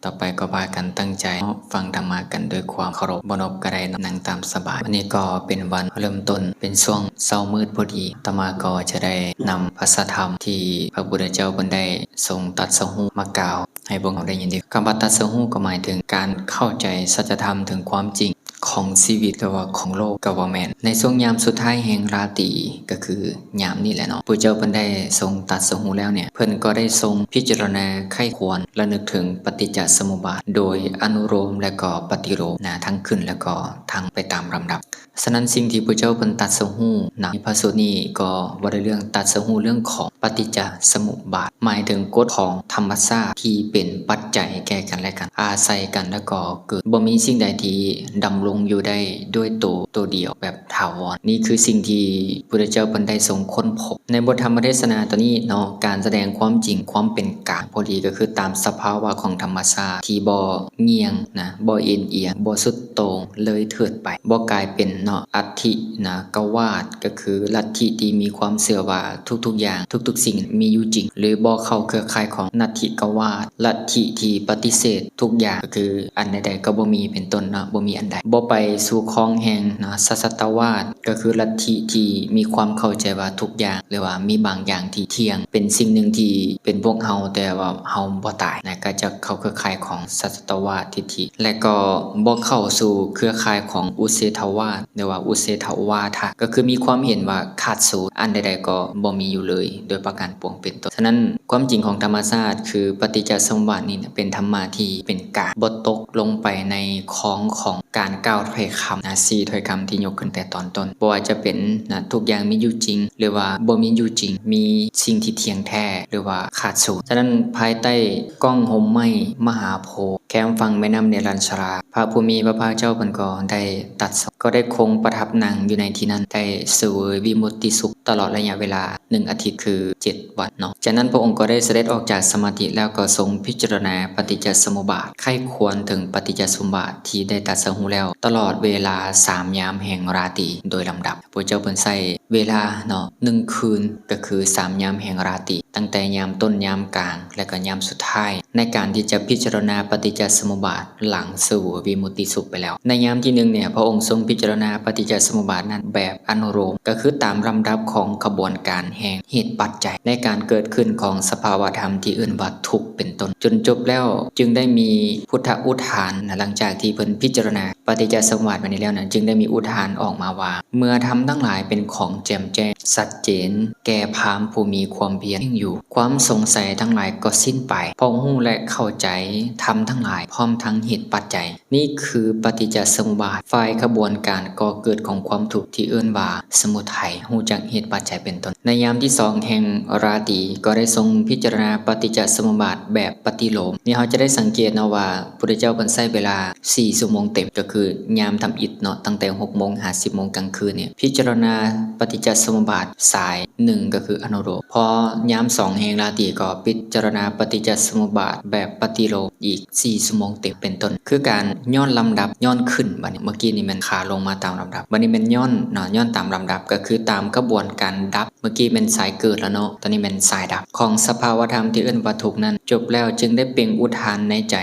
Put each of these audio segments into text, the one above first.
ຕໍ່ໄປກໍພາກັນຕັ້ງໃຈຟັງທຳມະກັນດ້ວຍຄວາມເຄົາລົບ, ບໍ່ນົບກໍໄດ້, ນັ່ງຕາມສະບາຍ. ວັນນີ້ກໍເປັນວັນເລີ່ມຕົ້ນ, ເປັນຊ່ວງເຊົ້າມືດພໍດີ. ອາດຕະມາກໍຈະໄດ້ນຳພະສັດທຳທີ່ພະພຸດທະເຈົ້າເພິ່ນໄດ້ຊົງຕັດສະຮູ້ມາກ່າວໃຫ້ພວກເຮົາໄດ້ຍິນ. ຄຳວ່າຕັດສະຮູ້ກໍໝາຍເຖິງການເຂົ້າໃຈສັດຈະທຳເຖິງຄວາມຈິງ ຂອງຊີວິດ ຫຼືວ່າຂອງໂລກກໍວ່າແມ່ນ. ໃນຊ່ວງຍາມສຸດທ້າຍແຫ່ງລາຕີ ກໍຄືຍາມນີ້ແຫຼະເນາະ, ພະເຈົ້າເພິ່ນໄດ້ຊົງຕັດສະຮູ້ແລ້ວເນ່ຍ, ເພິ່ນກໍໄດ້ຊົງພິຈາລະນາໃຄ່ຄວນລະນຶກເຖິງປະຕິດຈະສະມຸບາດ ໂດຍອະນຸໂລມ ແລະກໍປະຕິໂລມນະ, ທັງຂຶ້ນ ແລະກໍທັງໄປຕາມລຳດັບ. ສະນັ້ນ ສິ່ງທີ່ພະເຈົ້າເພິ່ນຕັດສະຮູ້ໃນພະສູດນີ້ ກໍວ່າດ້ວຍເລື່ອງຕັດສະຮູ້ເລື່ອງຂອງ ປະຕິດຈະສະມຸບາດ ໝາຍເຖິງກົດຂອງທຳມະຊາດທີ່ເປັນປັດໄຈແກ່ກັນແລະກັນ, ອາໄສກັນແລ້ວກໍເກີດ. ບໍ່ມີສິ່ງໃດທີ່ດຳລົງຢູ່ໄດ້ດ້ວຍໂຕ ໂຕດຽວແບບຖາວອນ. ນີ້ຄືສິ່ງທີ່ພຸດທະເຈົ້າເພິ່ນໄດ້ຊົງຄົ້ນພົບ. ໃນບົດທຳມະເທດສະນາຕົວນີ້ເນາະ, ການສະແດງຄວາມຈິງຄວາມເປັນກາງພໍດີ ກໍຄືຕາມສະພາວະຂອງທຳມະຊາດທີ່ບໍ່ງ່ຽງນະ, ບໍ່ເອັນອຽງ, ບໍ່ສຸດໂຕ່ງເລີຍເຖີດໄປ, ບໍ່ກາຍເປັນເນາະ ອະທິນາກະວາດ ກໍຄືລັດທິທີ່ມີຄວາມເຊື່ອວ່າທຸກໆຢ່າງ ທຸກໆສິ່ງມີຢູ່ຈິງ ຫຼືບໍ່ເຂົ້າເຄືອຂ່າຍຂອງນັດທິກະວາດ ລັດທິທີ່ປະຕິເສດທຸກຢ່າງ ກໍຄືອັນໃດໆກໍບໍ່ມີເປັນຕົ້ນເນາະ, ບໍ່ມີອັນໃດ, ບໍ່ໄປສູ່ຂອງແຫ່ງເນາະ ສັດຕະວັດ ກໍຄືລັດທິທີ່ມີຄວາມເຂົ້າໃຈວ່າທຸກຢ່າງ ຫຼືວ່າມີບາງຢ່າງທີ່ທ່ຽງ ເປັນສິ່ງໜຶ່ງທີ່ເປັນພວກເຮົາ ແຕ່ວ່າເຮົາບໍ່ຕາຍນະ, ກໍຈະເຂົ້າເຄືອຂ່າຍຂອງສັດຕະວັດທິດຖິ ແລະກໍບໍ່ເຂົ້າສູ່ເຄືອຂ່າຍຂອງອຸເສທະວັດ ຫຼືວ່າອຸເສທະວາທະ ກໍຄືມີຄວາມເຫັນວ່າຂາດສູນ, ອັນໃດໆກໍບໍ່ມີຢູ່ເລີຍໂດຍປະການປວງເປັນຕົ້ນ. ສະນັ້ນ ຄວາມຈິງຂອງທຳມະຊາດຄືປະຕິດຈະສະມຸບາດນີ້ເປັນທຳມະທີ່ເປັນກາງ, ບໍ່ຕົກລົງໄປໃນຄອງຂອງການກ່າວຖ້ອຍຄຳນະ, ສີ່ຖ້ອຍຄຳທີ່ຍົກຂຶ້ນແຕ່ຕອນຕົ້ນ, ບໍ່ວ່າຈະເປັນນະ ທຸກຢ່າງມີຢູ່ຈິງ ຫຼືວ່າບໍ່ມີຢູ່ຈິງ, ມີສິ່ງທີ່ທ່ຽງແທ້ ຫຼືວ່າຂາດສູນ. ສະນັ້ນ ພາຍໃຕ້ກ້ອງຮົ່ມໄມ້ມະຫາໂພ ແຄມຝັ່ງແມ່ນ້ຳເນລັນຊະລາ, ພະຜູ້ມີພະພາກເຈົ້າເພິ່ນກໍໄດ້ຕັດສະ ກໍໄດ້ຄົງປະທັບນັ່ງຢູ່ໃນທີ່ນັ້ນ, ໄດ້ສະເຫວີຍວິມຸດຕິສຸກຕະຫຼອດໄລຍະເວລາໜຶ່ງອາທິດ ຄືເຈັດວັນເນາະ. ຈາກນັ້ນພະອົງກໍໄດ້ສະເດັດອອກຈາກສະມາທິ ແລ້ວກໍຊົງພິຈາລະນາປະຕິດຈະສະມຸບາດ, ໃຄ່ຄວນເຖິງປະຕິດຈະສະມຸບາດທີ່ໄດ້ຕັດສະຮູ້ແລ້ວ ຕະຫຼອດເວລາສາມຍາມແຫ່ງລາຕີໂດຍລຳດັບ. ພະເຈົ້າເພິ່ນໃຊ້ເວລາເນາະ ໜຶ່ງຄືນ ກໍຄືສາມຍາມແຫ່ງລາຕີ, ຕັ້ງແຕ່ຍາມຕົ້ນ, ຍາມກາງ ແລະກໍຍາມສຸດທ້າຍ ໃນການທີ່ຈະພິຈາລະນາປະຕິດຈະສະມຸບາດ ຫຼັງສະເຫວີຍວິມຸດຕິສຸກໄປແລ້ວ. ໃນຍາມທີໜຶ່ງເນ່ຍ ພະອົງຊົງພິຈາລະນາປະຕິດຈະສະມຸບາດນັ້ນແບບອະນຸໂລມ, ກໍຄືຕາມລຳດັບຂອງຂະບວນການແຫ່ງເຫດປັດໄຈ ໃນການເກີດຂຶ້ນຂອງສະພາວະທຳທີ່ເອີ້ນວ່າທຸກເປັນຕົ້ນ ຈົນຈົບແລ້ວ, ຈຶ່ງໄດ້ມີພຸດທະອຸທານ. ຫຼັງຈາກທີ່ເພິ່ນພິຈາລະນາປະຕິດຈະສະມຸບາດມານີ້ແລ້ວນະ, ຈຶ່ງໄດ້ມີອຸທານອອກມາວ່າ ເມື່ອທຳທັງຫຼາຍເປັນຂອງແຈ່ມແຈ້ງ, ຊັດເຈນແກ່ພາມຜູ້ມີຄວາມພຽນເພ່ງຢູ່, ຄວາມສົງໄສທັງຫຼາຍກໍສິ້ນໄປ, ເພາະຮູ້ ແລະ ເຂົ້າໃຈທຳທັງຫຼາຍ ພ້ອມທັງເຫດປັດໄຈ. ນີ້ຄືປະຕິດຈະສະມຸບາດ, ຝ່າຍຂະບວນການກໍ່ເກີດຂອງຄວາມທຸກທີ່ເອີ້ນວ່າສະມຸໄທ, ຮູ້ຈັກເຫດປັດໄຈເປັນຕົ້ນ. ໃນຍາມທີສອງແຫ່ງລາຕີ ກໍໄດ້ຊົງພິຈາລະນາປະຕິດຈະສະມຸບາດແບບປະຕິໂລມ. ນີ້ເຮົາຈະໄດ້ສັງເກດເນາະວ່າ ພຸດທະເຈົ້າເພິ່ນໃຊ້ເວລາສີ່ຊົ່ວໂມງເຕັມ, ກໍຄືຍາມທຳອິດເນາະ, ຕັ້ງແຕ່ຫົກໂມງຫາສິບໂມງກາງຄືນນີ້ ພິຈາລະນາປະຕິດຈະສະມຸບາດສາຍໜຶ່ງ ກໍຄືອະນຸໂລມ. ພໍຍາມສອງແຫ່ງລາຕີ ກໍພິຈາລະນາປະຕິດຈະສະມຸບາດແບບປະຕິໂລມອີກສີ່ຊົ່ວໂມງເຕັມເປັນຕົ້ນ. ຄືການຍ້ອນລຳດັບ, ຍ້ອນຂຶ້ນ, ບັດນີ້ ເມື່ອກີ້ນີ້ແມ່ນຂາລົງມາຕາມລຳດັບ, ບັດນີ້ແມ່ນຍ້ອນເນາະ, ຍ້ອນຕາມລຳດັບ ກໍຄືຕາມຂະບວນການດັບ. ເມື່ອກີ້ແມ່ນສາຍເກີດແລ້ວເນາະ, ຕອນນີ້ແມ່ນສາຍດັບ ຂອງສະພາວະທຳທີ່ເອີ້ນວ່າທຸກນັ້ນ. ຈົບແລ້ວຈຶ່ງໄດ້ເປັ່ງອຸທານໃນໃຈ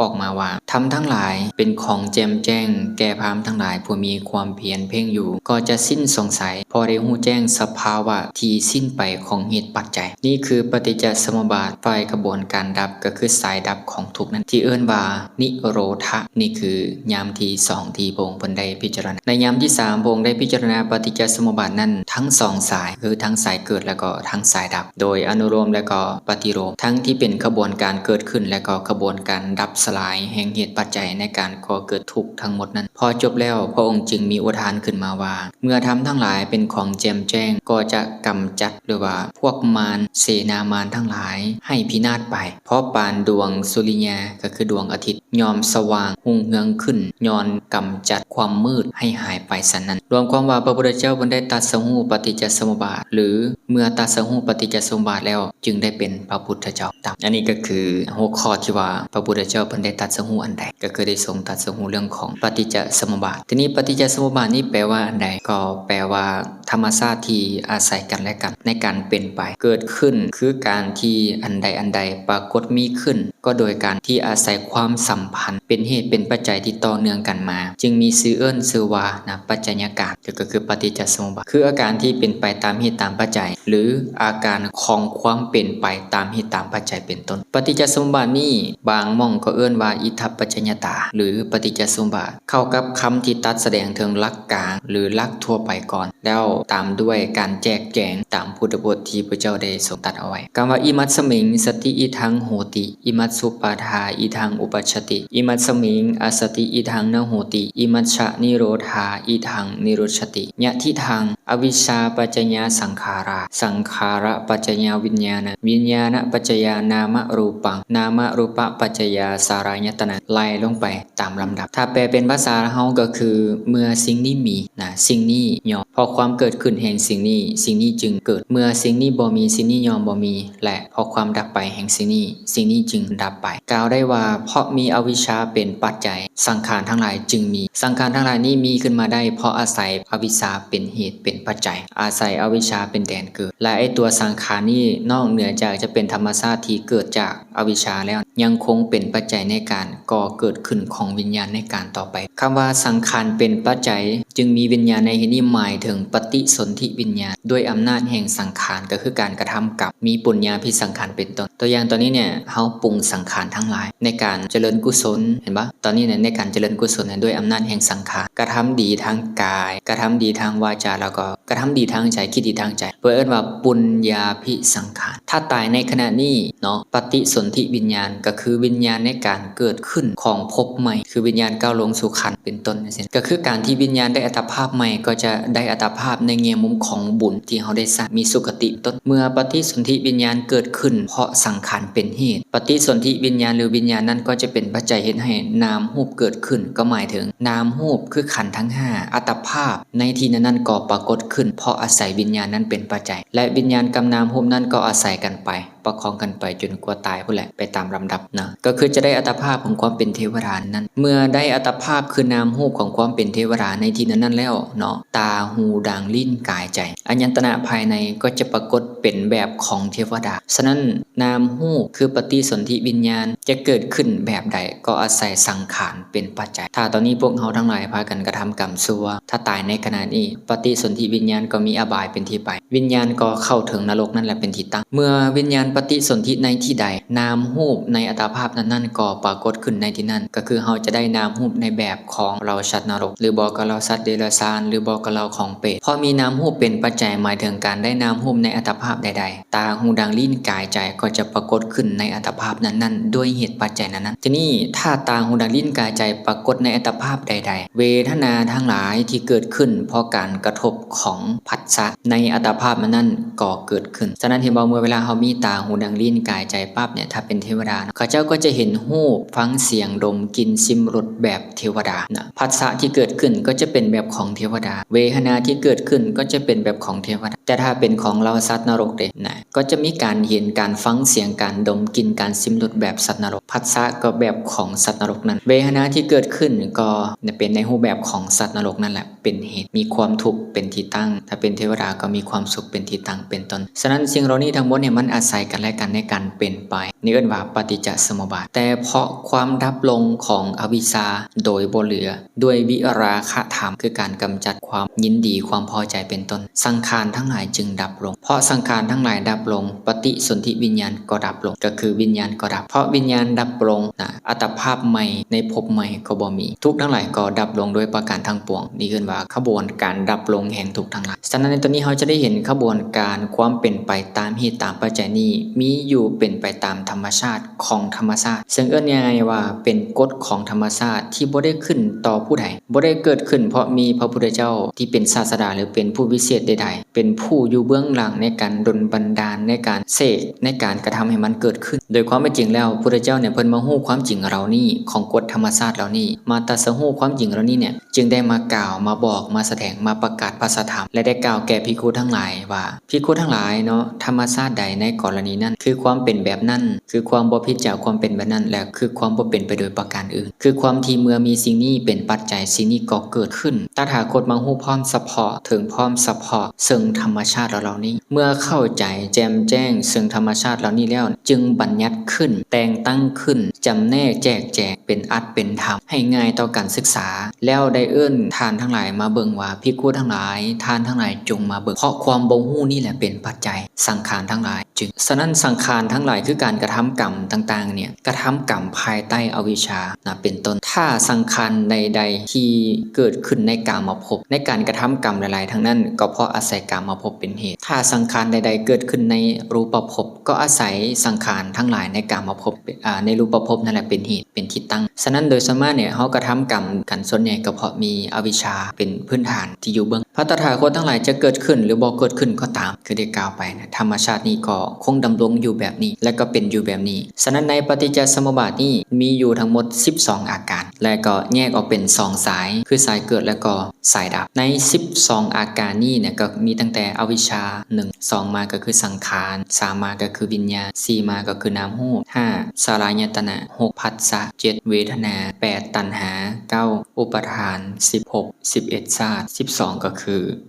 ອອກມາວ່າ ທຳທັງຫຼາຍເປັນຂອງແຈ່ມແຈ້ງແກ່ພາມທັງຫຼາຍຜູ້ມີຄວາມພຽນເພ່ງຢູ່ ກໍຈະສິ້ນສົງໄສ ເພາະໄດ້ຮູ້ແຈ້ງສະພາວະທີ່ສິ້ນໄປຂອງເຫດປັດໄຈ. ນີ້ຄືປະຕິດຈະສະມຸບາດ ຝ່າຍຂະບວນການດັບ ກໍຄືສາຍດັບຂອງທຸກນັ້ນ ທີ່ເອີ້ນວ່ານິໂຣທະ. ນີ້ຄືຍາມທີສອງທີ່ພະອົງເພິ່ນໄດ້ພິຈາລະນາ. ໃນຍາມທີສາມ ພະອົງໄດ້ພິຈາລະນາປະຕິດຈະສະມຸບາດນັ້ນ ທັງສອງສາຍ ຄືທັງສາຍເກີດ ແລະກໍທັງສາຍດັບ ໂດຍອະນຸໂລມ ແລະກໍປະຕິໂລມ ທັງທີ່ເປັນຂະບວນການເກີດຂຶ້ນ ແລະກໍຂະບວນການດັບສະລາຍແຫ່ງເຫດປັດໄຈໃນການກໍ່ເກີດທຸກທັງໝົດນັ້ນ. ພໍຈົບແລ້ວ ພະອົງຈຶ່ງມີອຸທານຂຶ້ນມາວ່າ ເມື່ອທຳທັງຫຼາຍເປັນຂອງແຈ່ມແຈ້ງ ກໍຈະກຳຈັດ ຫຼືວ່າພວກມານ ເສນາມານທັງຫຼາຍໃຫ້ພິນາດໄປ ເພາະປານດວງສຸລິຍາ ກໍຄືດວງອາທິດ ຍ່ອມສະຫວ່າງຮຸ່ງເຮືອງຂຶ້ນ ຍ້ອນກຳຈັດຄວາມມືດໃຫ້ຫາຍໄປສັນນັ້ນ. ລວມຄວາມວ່າ ພະພຸດທະເຈົ້າເພິ່ນໄດ້ຕັດສະຮູ້ ປະຕິດຈະສະມຸບາດ ຫຼື ເມື່ອຕັດສະຮູ້ປະຕິດຈະສະມຸບາດແລ້ວ ຈຶ່ງໄດ້ເປັນພະພຸດທະເຈົ້າ. ຕາມ ອັນນີ້ກໍຄືຫົວຂໍ້ທີ່ວ່າພະພຸດທະເຈົ້າເພິ່ນໄດ້ຕັດສະຮູ້ອັນໃດ ກໍຄືໄດ້ຊົງຕັດສະຮູ້ເລື່ອງຂອງປະຕິດຈະສະມຸບາດ. ທີນີ້ປະຕິດຈະສະມຸບາດນີ້ແປວ່າອັນໃດ? ກໍແປວ່າ ທຳມະຊາດທີ່ອາໄສກັນແລະກັນໃນການເປັນໄປ ເກີດຂຶ້ນຄືການທີ່ອັນໃດອັນໃດປາກົດມີຂຶ້ນ ກໍໂດຍການທີ່ອາໄສຄວາມສຳພັນເປັນເຫດເປັນປັດໄຈທີ່ຕໍ່ເນື່ອງກັນມາ ຈຶ່ງມີຊື່ເອີ້ນຊື່ວ່ານະ ປັດໄຈຍະການ ກໍຄືປະຕິດຈະສະມຸບາດ ຄືອາການທີ່ເປັນໄປຕາມເຫດຕາມປັດໄຈ ຫຼື ອາການຂອງຄວາມເປັນໄປຕາມເຫດຕາມປັດໄຈເປັນຕົ້ນ. ປະຕິດຈະສະມຸບາດນີ້ ບາງໝ່ອງກໍເອີ້ນວ່າອິດຖະປັດຈະຍະຕາ ຫຼື ປະຕິດຈະສະມຸບາດ ເຂົ້າກັບຄຳທີ່ຕັດສະແດງເຖິງຫຼັກການ ຫຼື ຫຼັກທົ່ວໄປກ່ອນ ແລ້ວຕາມດ້ວຍການແຈກແຈງຕາມພຸດທະບົດທີ່ພະເຈົ້າໄດ້ຊົງຕັດເອົາໄວ້. ຄຳວ່າ ອິມັດສະມິງ ສັດທິ ອິທັງ ໂຫຕິ ອິມັດສຸ ປາທາ ອິທັງ ອຸປັດຊະຕິ ອິມັດສະມິງ ອະສັດຕິ ອິທັງ ນະ ໂຫຕິ ອິມັດສະ ນິໂຣທາ ອິທັງ ນິໂຣດຊະຕິ ຍະທິທັງ ອະວິຊຊາປັດຈະຍາ ສັງຂາຣາ ສັງຂາຣະປັດຈະຍາ ວິນຍານະ ວິນຍານະປັດຈະຍາ ນາມະຮູປັງ ນາມະຮູປະປັດຈະຍາ ສາລາຍະຕະນະ ໄລ່ລົງໄປ ຕາມລຳດັບ. ຖ້າແປເປັນພາສາເຮົາກໍຄື ເມື່ອສິ່ງນີ້ມີນະ ສິ່ງນີ້ຍ່ອມ ເພາະຄວາມເກີດຂຶ້ນແຫ່ງສິ່ງນີ້ ສິ່ງນີ້ຈຶ່ງເກີດ ເມື່ອສິ່ງນີ້ບໍ່ມີ ສິ່ງນີ້ຍ່ອມບໍ່ມີ ແລະ ເພາະຄວາມດັບໄປແຫ່ງສິ່ງນີ້ ສິ່ງນີ້ຈຶ່ງດັບໄປ. ກ່າວໄດ້ວ່າ ເພາະມີອະວິຊຊາເປັນປັດໄຈ ສັງຂານທັງຫຼາຍຈຶ່ງມີ. ສັງຂານທັງຫຼາຍນີ້ມີຂຶ້ນມາໄດ້ ເພາະອາໄສອະວິຊຊາເປັນເຫດເປັນປັດໄຈ ອາໄສອະວິຊຊາເປັນແດນເກີດ ແລະ ໄອ້ຕົວສັງຂານນີ້ ນອກເໜືອຈາກຈະເປັນທຳມະຊາດທີ່ເກີດຈາກ ອະວິຊຊາແລ້ວ ຍັງຄົງເປັນປັດໄຈໃນການກໍ່ເກີດຂຶ້ນຂອງວິນຍານໃນການຕໍ່ໄປ. ຄຳວ່າສັງຂານເປັນປັດໄຈຈຶ່ງມີວິນຍານໃນທີ່ນີ້ ໝາຍເຖິງປະຕິສົນທິວິນຍານ ດ້ວຍອຳນາດແຫ່ງສັງຂານ ກໍຄືການກະທຳກຳ ມີປຸນຍາພິສັງຂານເປັນຕົ້ນ. ຕົວຢ່າງຕອນນີ້ເນຍ ເຮົາປຸງສັງຂານທັງຫຼາຍໃນການຈະເລີນກຸສົນ ເຫັນບໍ່? ຕອນນີ້ເນຍ ໃນການຈະເລີນກຸສົນເນຍ ດ້ວຍອຳນາດແຫ່ງສັງຂານ ກະທຳດີທາງກາຍ ກະທຳດີທາງວາຈາ ແລ້ວກໍກະທຳດີທາງໃຈ ຄິດດີທາງໃຈ ເພິ່ນເອີ້ນວ່າປຸນຍາພິສັງຂານ. ຖ້າຕາຍໃນຂະນະນີ້ເນາະ ປະຕິສົນທິວິນຍານ ກໍຄືວິນຍານໃນການເກີດຂຶ້ນຂອງພົບໃໝ່ ຄືວິນຍານກ້າວລົງສູ່ຂັນເປັນຕົ້ນ ຈັ່ງຊີ້ ກໍຄືການທີ່ວິນຍານໄດ້ອັດຕະພາບໃໝ່ ກໍຈະໄດ້ອັດຕະພາບໃນແງ່ມຸມຂອງບຸນທີ່ເຮົາໄດ້ສ້າງ ມີສຸຄະຕິເປັນຕົ້ນ. ເມື່ອປະຕິສົນທິວິນຍານເກີດຂຶ້ນເພາະສັງຂານເປັນເຫດ ປະຕິສົນທິວິນຍານ ຫຼື ວິນຍານນັ້ນກໍຈະເປັນປັດໄຈເຮັດໃຫ້ນາມຮູບເກີດຂຶ້ນ ກໍໝາຍເຖິງນາມຮູບຄືຂັນທັງຫ້າ ອັດຕະພາບໃນທີ່ນັ້ນໆກໍປາກົດຂຶ້ນ ເພາະອາໄສວິນຍານນັ້ນເປັນປັດໄຈ ແລະ ວິນຍານກັບນາມຮູບນັ້ນກໍອາໄສກັນໄປ ປະຄອງກັນໄປຈົນກວ່າຕາຍພຸ້ນແຫຼະ ໄປຕາມລຳດັບນະ ກໍຄືຈະໄດ້ອັດຕະພາບຂອງຄວາມເປັນເທວະດານັ້ນ. ເມື່ອໄດ້ອັດຕະພາບຄືນາມຮູບຂອງຄວາມເປັນເທວະດາໃນທີ່ນັ້ນໆແລ້ວເນາະ ຕາ ຫູ ດັງ ລີ້ນ ກາຍ ໃຈ ອາຍະຕະນະພາຍໃນກໍຈະປາກົດເປັນແບບຂອງເທວະດາ. ສະນັ້ນ ນາມຮູບຄືປະຕິສົນທິວິນຍານຈະເກີດຂຶ້ນແບບໃດ ກໍອາໄສສັງຂານເປັນປັດໄຈ. ຖ້າຕອນນີ້ພວກເຮົາທັງຫຼາຍພາກັນກະທຳກຳຊົ່ວ ຖ້າຕາຍໃນຂະນະນີ້ ປະຕິສົນທິວິນຍານກໍມີອະບາຍເປັນທີ່ໄປ ວິນຍານກໍເຂົ້າເຖິງນະລົກນັ້ນແຫຼະເປັນທີ່ຕັ້ງ. ເມື່ອວິນຍານປະຕິສົນທິໃນທີ່ໃດ ນາມຮູບໃນອັດຕະພາບນັ້ນໆກໍປາກົດຂຶ້ນໃນທີ່ນັ້ນ ກໍຄືເຮົາຈະໄດ້ນາມຮູບໃນແບບຂອງເຫຼົ່າສັດນະລົກ ຫຼືບໍ່ກໍເຫຼົ່າສັດເດຍລະສານ ຫຼືບໍ່ກໍເຫຼົ່າຂອງເປດ. ເພາະມີນາມຮູບເປັນປັດໄຈ ໝາຍເຖິງການໄດ້ນາມຮູບໃນອັດຕະພາບໃດໆ ຕາ ຫູ ດັງ ລີ້ນ ກາຍ ໃຈ ກໍຈະປາກົດຂຶ້ນໃນອັດຕະພາບນັ້ນໆ ດ້ວຍເຫດປັດໄຈນັ້ນໆ. ທີນີ້ ຖ້າຕາ ຫູ ດັງ ລີ້ນ ກາຍ ໃຈ ປາກົດໃນອັດຕະພາບໃດໆ ເວທະນາທັງຫຼາຍທີ່ເກີດຂຶ້ນເພາະການກະທົບຂອງພັດສະໃນອັດຕະພາບນັ້ນໆກໍເກີດຂຶ້ນ. ສະນັ້ນເຫັນບໍ່ ເມື່ອເວລາເຮົາມີຕາ ຫູ ດັງ ລີ້ນ ກາຍ ໃຈ ປັບເນຍ ຖ້າເປັນເທວະດາເນາະ ເຂົາເຈົ້າກໍຈະເຫັນຮູບ ຟັງສຽງ ດົມ ກິ່ນ ຊິມລົດແບບເທວະດານະ ພັດສະທີ່ເກີດຂຶ້ນກໍຈະເປັນແບບຂອງເທວະດາ ເວທະນາທີ່ເກີດຂຶ້ນກໍຈະເປັນແບບຂອງເທວະດາ. ແຕ່ຖ້າເປັນຂອງເຫຼົ່າສັດນະລົກເດນະ ກໍຈະມີການເຫັນ ການຟັງສຽງ ການດົມກິ່ນ ການຊິມລົດແບບສັດນະລົກ ພັດສະກໍແບບຂອງສັດນະລົກນັ້ນ ເວທະນາທີ່ເກີດຂຶ້ນກໍເປັນໃນຮູບແບບຂອງສັດນະລົກນັ້ນແຫຼະ ເປັນເຫດ ມີຄວາມທຸກເປັນທີ່ຕັ້ງ ຖ້າເປັນເທວະດາກໍມີຄວາມສຸກເປັນທີ່ຕັ້ງເປັນຕົ້ນ. ສະນັ້ນສິ່ງເຫຼົ່ານີ້ທັງໝົດເນຍ ມັນອາໄສກັນແລະກັນໃນການເປັນໄປ ນີ້ເອີ້ນວ່າປະຕິດຈະສະມຸບາດ. ແຕ່ເພາະຄວາມດັບລົງຂອງອະວິຊຊາໂດຍບໍ່ເຫຼືອ ດ້ວຍວິລາຄະທຳ ຄືການກຳຈັດຄວາມຍິນດີ ຄວາມພໍໃຈເປັນຕົ້ນ ສັງຂານທັງຫຼາຍຈຶ່ງດັບລົງ. ເພາະສັງຂານທັງຫຼາຍດັບລົງ ປະຕິສົນທິວິນຍານກໍດັບລົງ ກໍຄືວິນຍານກໍດັບ. ເພາະວິນຍານດັບລົງນະ ອັດຕະພາບໃໝ່ໃນພົບໃໝ່ກໍບໍ່ມີ ທຸກທັງຫຼາຍກໍດັບລົງໂດຍປະການທັງປວງ. ນີ້ເອີ້ນວ່າຂະບວນການດັບລົງແຫ່ງທຸກທັງຫຼາຍ. ສະນັ້ນໃນຕອນນີ້ເຮົາຈະໄດ້ເຫັນຂະບວນການຄວາມເປັນໄປຕາມເຫດຕາມປັດໄຈນີ້ ມີຢູ່ເປັນໄປຕາມທຳມະຊາດຂອງທຳມະຊາດ, ເຊິ່ງເອີ້ນງ່າຍໆວ່າເປັນກົດຂອງທຳມະຊາດທີ່ບໍ່ໄດ້ຂຶ້ນຕໍ່ຜູ້ໃດ, ບໍ່ໄດ້ເກີດຂຶ້ນເພາະມີພະພຸດທະເຈົ້າທີ່ເປັນສາດສະດາ ຫຼື ເປັນຜູ້ວິເສດໃດໆ, ເປັນຜູ້ຢູ່ເບື້ອງຫຼັງໃນການດົນບັນດານ, ໃນການເສກ, ໃນການກະທຳໃຫ້ມັນເກີດຂຶ້ນ. ໂດຍຄວາມເປັນຈິງແລ້ວ, ພຸດທະເຈົ້າເນຍ ເພິ່ນມາຮູ້ຄວາມຈິງເຫຼົ່ານີ້ ຂອງກົດທຳມະຊາດເຫຼົ່ານີ້, ມາຕັດສະຮູ້ຄວາມຈິງເຫຼົ່ານີ້ເນຍ, ຈຶ່ງໄດ້ມາກ່າວ, ມາບອກ, ມາສະແດງ, ມາປະກາດພະສະທຳ ແລະ ໄດ້ກ່າວແກ່ພິກຂຸທັງຫຼາຍວ່າ, ພິກຂຸທັງຫຼາຍເນາະ, ທຳມະຊາດໃດໃນກໍລະນີນັ້ນ ຄືຄວາມເປັນແບບນັ້ນ, ຄືຄວາມບໍ່ຜິດຈາກຄວາມເປັນແບບນັ້ນ ແລະ ຄືຄວາມບໍ່ເປັນໄປໂດຍປະການອື່ນ, ຄືຄວາມທີ່ເມື່ອມີສິ່ງນີ້ເປັນປັດໄຈ, ສິ່ງນີ້ກໍເກີດຂຶ້ນ. ຕະຖາຄົດມາຮູ້ພ້ອມສະເພາະ, ເຖິງພ້ອມສະເພາະເຊິ່ງທຳມະຊາດເຫຼົ່ານີ້. ເມື່ອເຂົ້າໃຈແຈ່ມແຈ້ງເຊິ່ງທຳມະຊາດເຫຼົ່ານີ້ແລ້ວ, ຈຶ່ງບັນຍັດຂຶ້ນ, ແຕ່ງຕັ້ງຂຶ້ນ, ຈຳແນກແຈກແຈງ ເປັນອັດເປັນທຳ ໃຫ້ງ່າຍຕໍ່ການສຶກສາ, ແລ້ວໄດ້ເອີ້ນທ່ານທັງຫຼາຍມາເບິ່ງວ່າ, ພິກຂຸທັງຫຼາຍ, ທ່ານທັງຫຼາຍຈົ່ງມາເບິ່ງ, ເພາະຄວາມບໍ່ຮູ້ນີ້ແຫຼະເປັນປັດໄຈ, ສັງຂານທັງຫຼາຍຈຶ່ງ. ສະນັ້ນ ສັງຂານທັງຫຼາຍຄືການກະທຳກຳຕ່າງໆເນຍ, ກະທຳກຳພາຍໃຕ້ອະວິຊຊານະ ເປັນຕົ້ນ. ຖ້າສັງຂານໃດໆທີ່ເກີດຂຶ້ນໃນກາມະພົບ, ໃນການກະທຳກຳຫຼາຍໆທັງນັ້ນ, ກໍເພາະອາໄສກາມະພົບເປັນເຫດ. ຖ້າສັງຂານໃດໆເກີດຂຶ້ນໃນຮູບປະພົບ, ກໍອາໄສສັງຂານທັງຫຼາຍໃນກາມະພົບ, ອາ, ໃນຮູບປະພົບນັ້ນແຫຼະເປັນເຫດ, ເປັນທີ່ຕັ້ງ. ສະນັ້ນ ໂດຍສ່ວນມາກເນຍ ເຮົາກະທຳກຳກັນສ່ວນໃຫຍ່ກໍເພາະມີອະວິຊຊາເປັນພື້ນຖານທີ່ຢູ່ເບື້ອງ. ພະຕະຖາຄົດທັງຫຼາຍຈະເກີດຂຶ້ນ ຫຼື ບໍ່ເກີດຂຶ້ນກໍຕາມ, ຄືໄດ້ກ່າວໄປນະ, ທຳມະຊາດນີ້ກໍຄົງດຳລົງຢູ່ແບບນີ້ ແລະ ກໍເປັນຢູ່ແບບນີ້. ສະນັ້ນ ໃນປະຕິດຈະສະມຸບາດນີ້ມີຢູ່ທັງໝົດສິບສອງອາການ ແລະ ກໍແຍກອອກເປັນສອງສາຍ, ຄືສາຍເກີດ ແລະ ກໍ ສາຍດັບ. ໃນສິບສອງອາການນີ້ນະ ກໍມີຕັ້ງແຕ່ອະວິຊຊາ ໜຶ່ງ, ສອງມາກໍຄືສັງຂານ, ສາມມາກໍຄືວິນຍານ, ສີ່ມາກໍຄືນາມຮູບ, ຫ້າສະລາຍະຕະນະ, ຫົກພັດສະ, ເຈັດເວທະນາ, ແປດຕັນຫາ, ເກົ້າອຸປະທານ, ສິບຫົກ ສິບເອັດຊາດ, ສິບສອງກໍຄື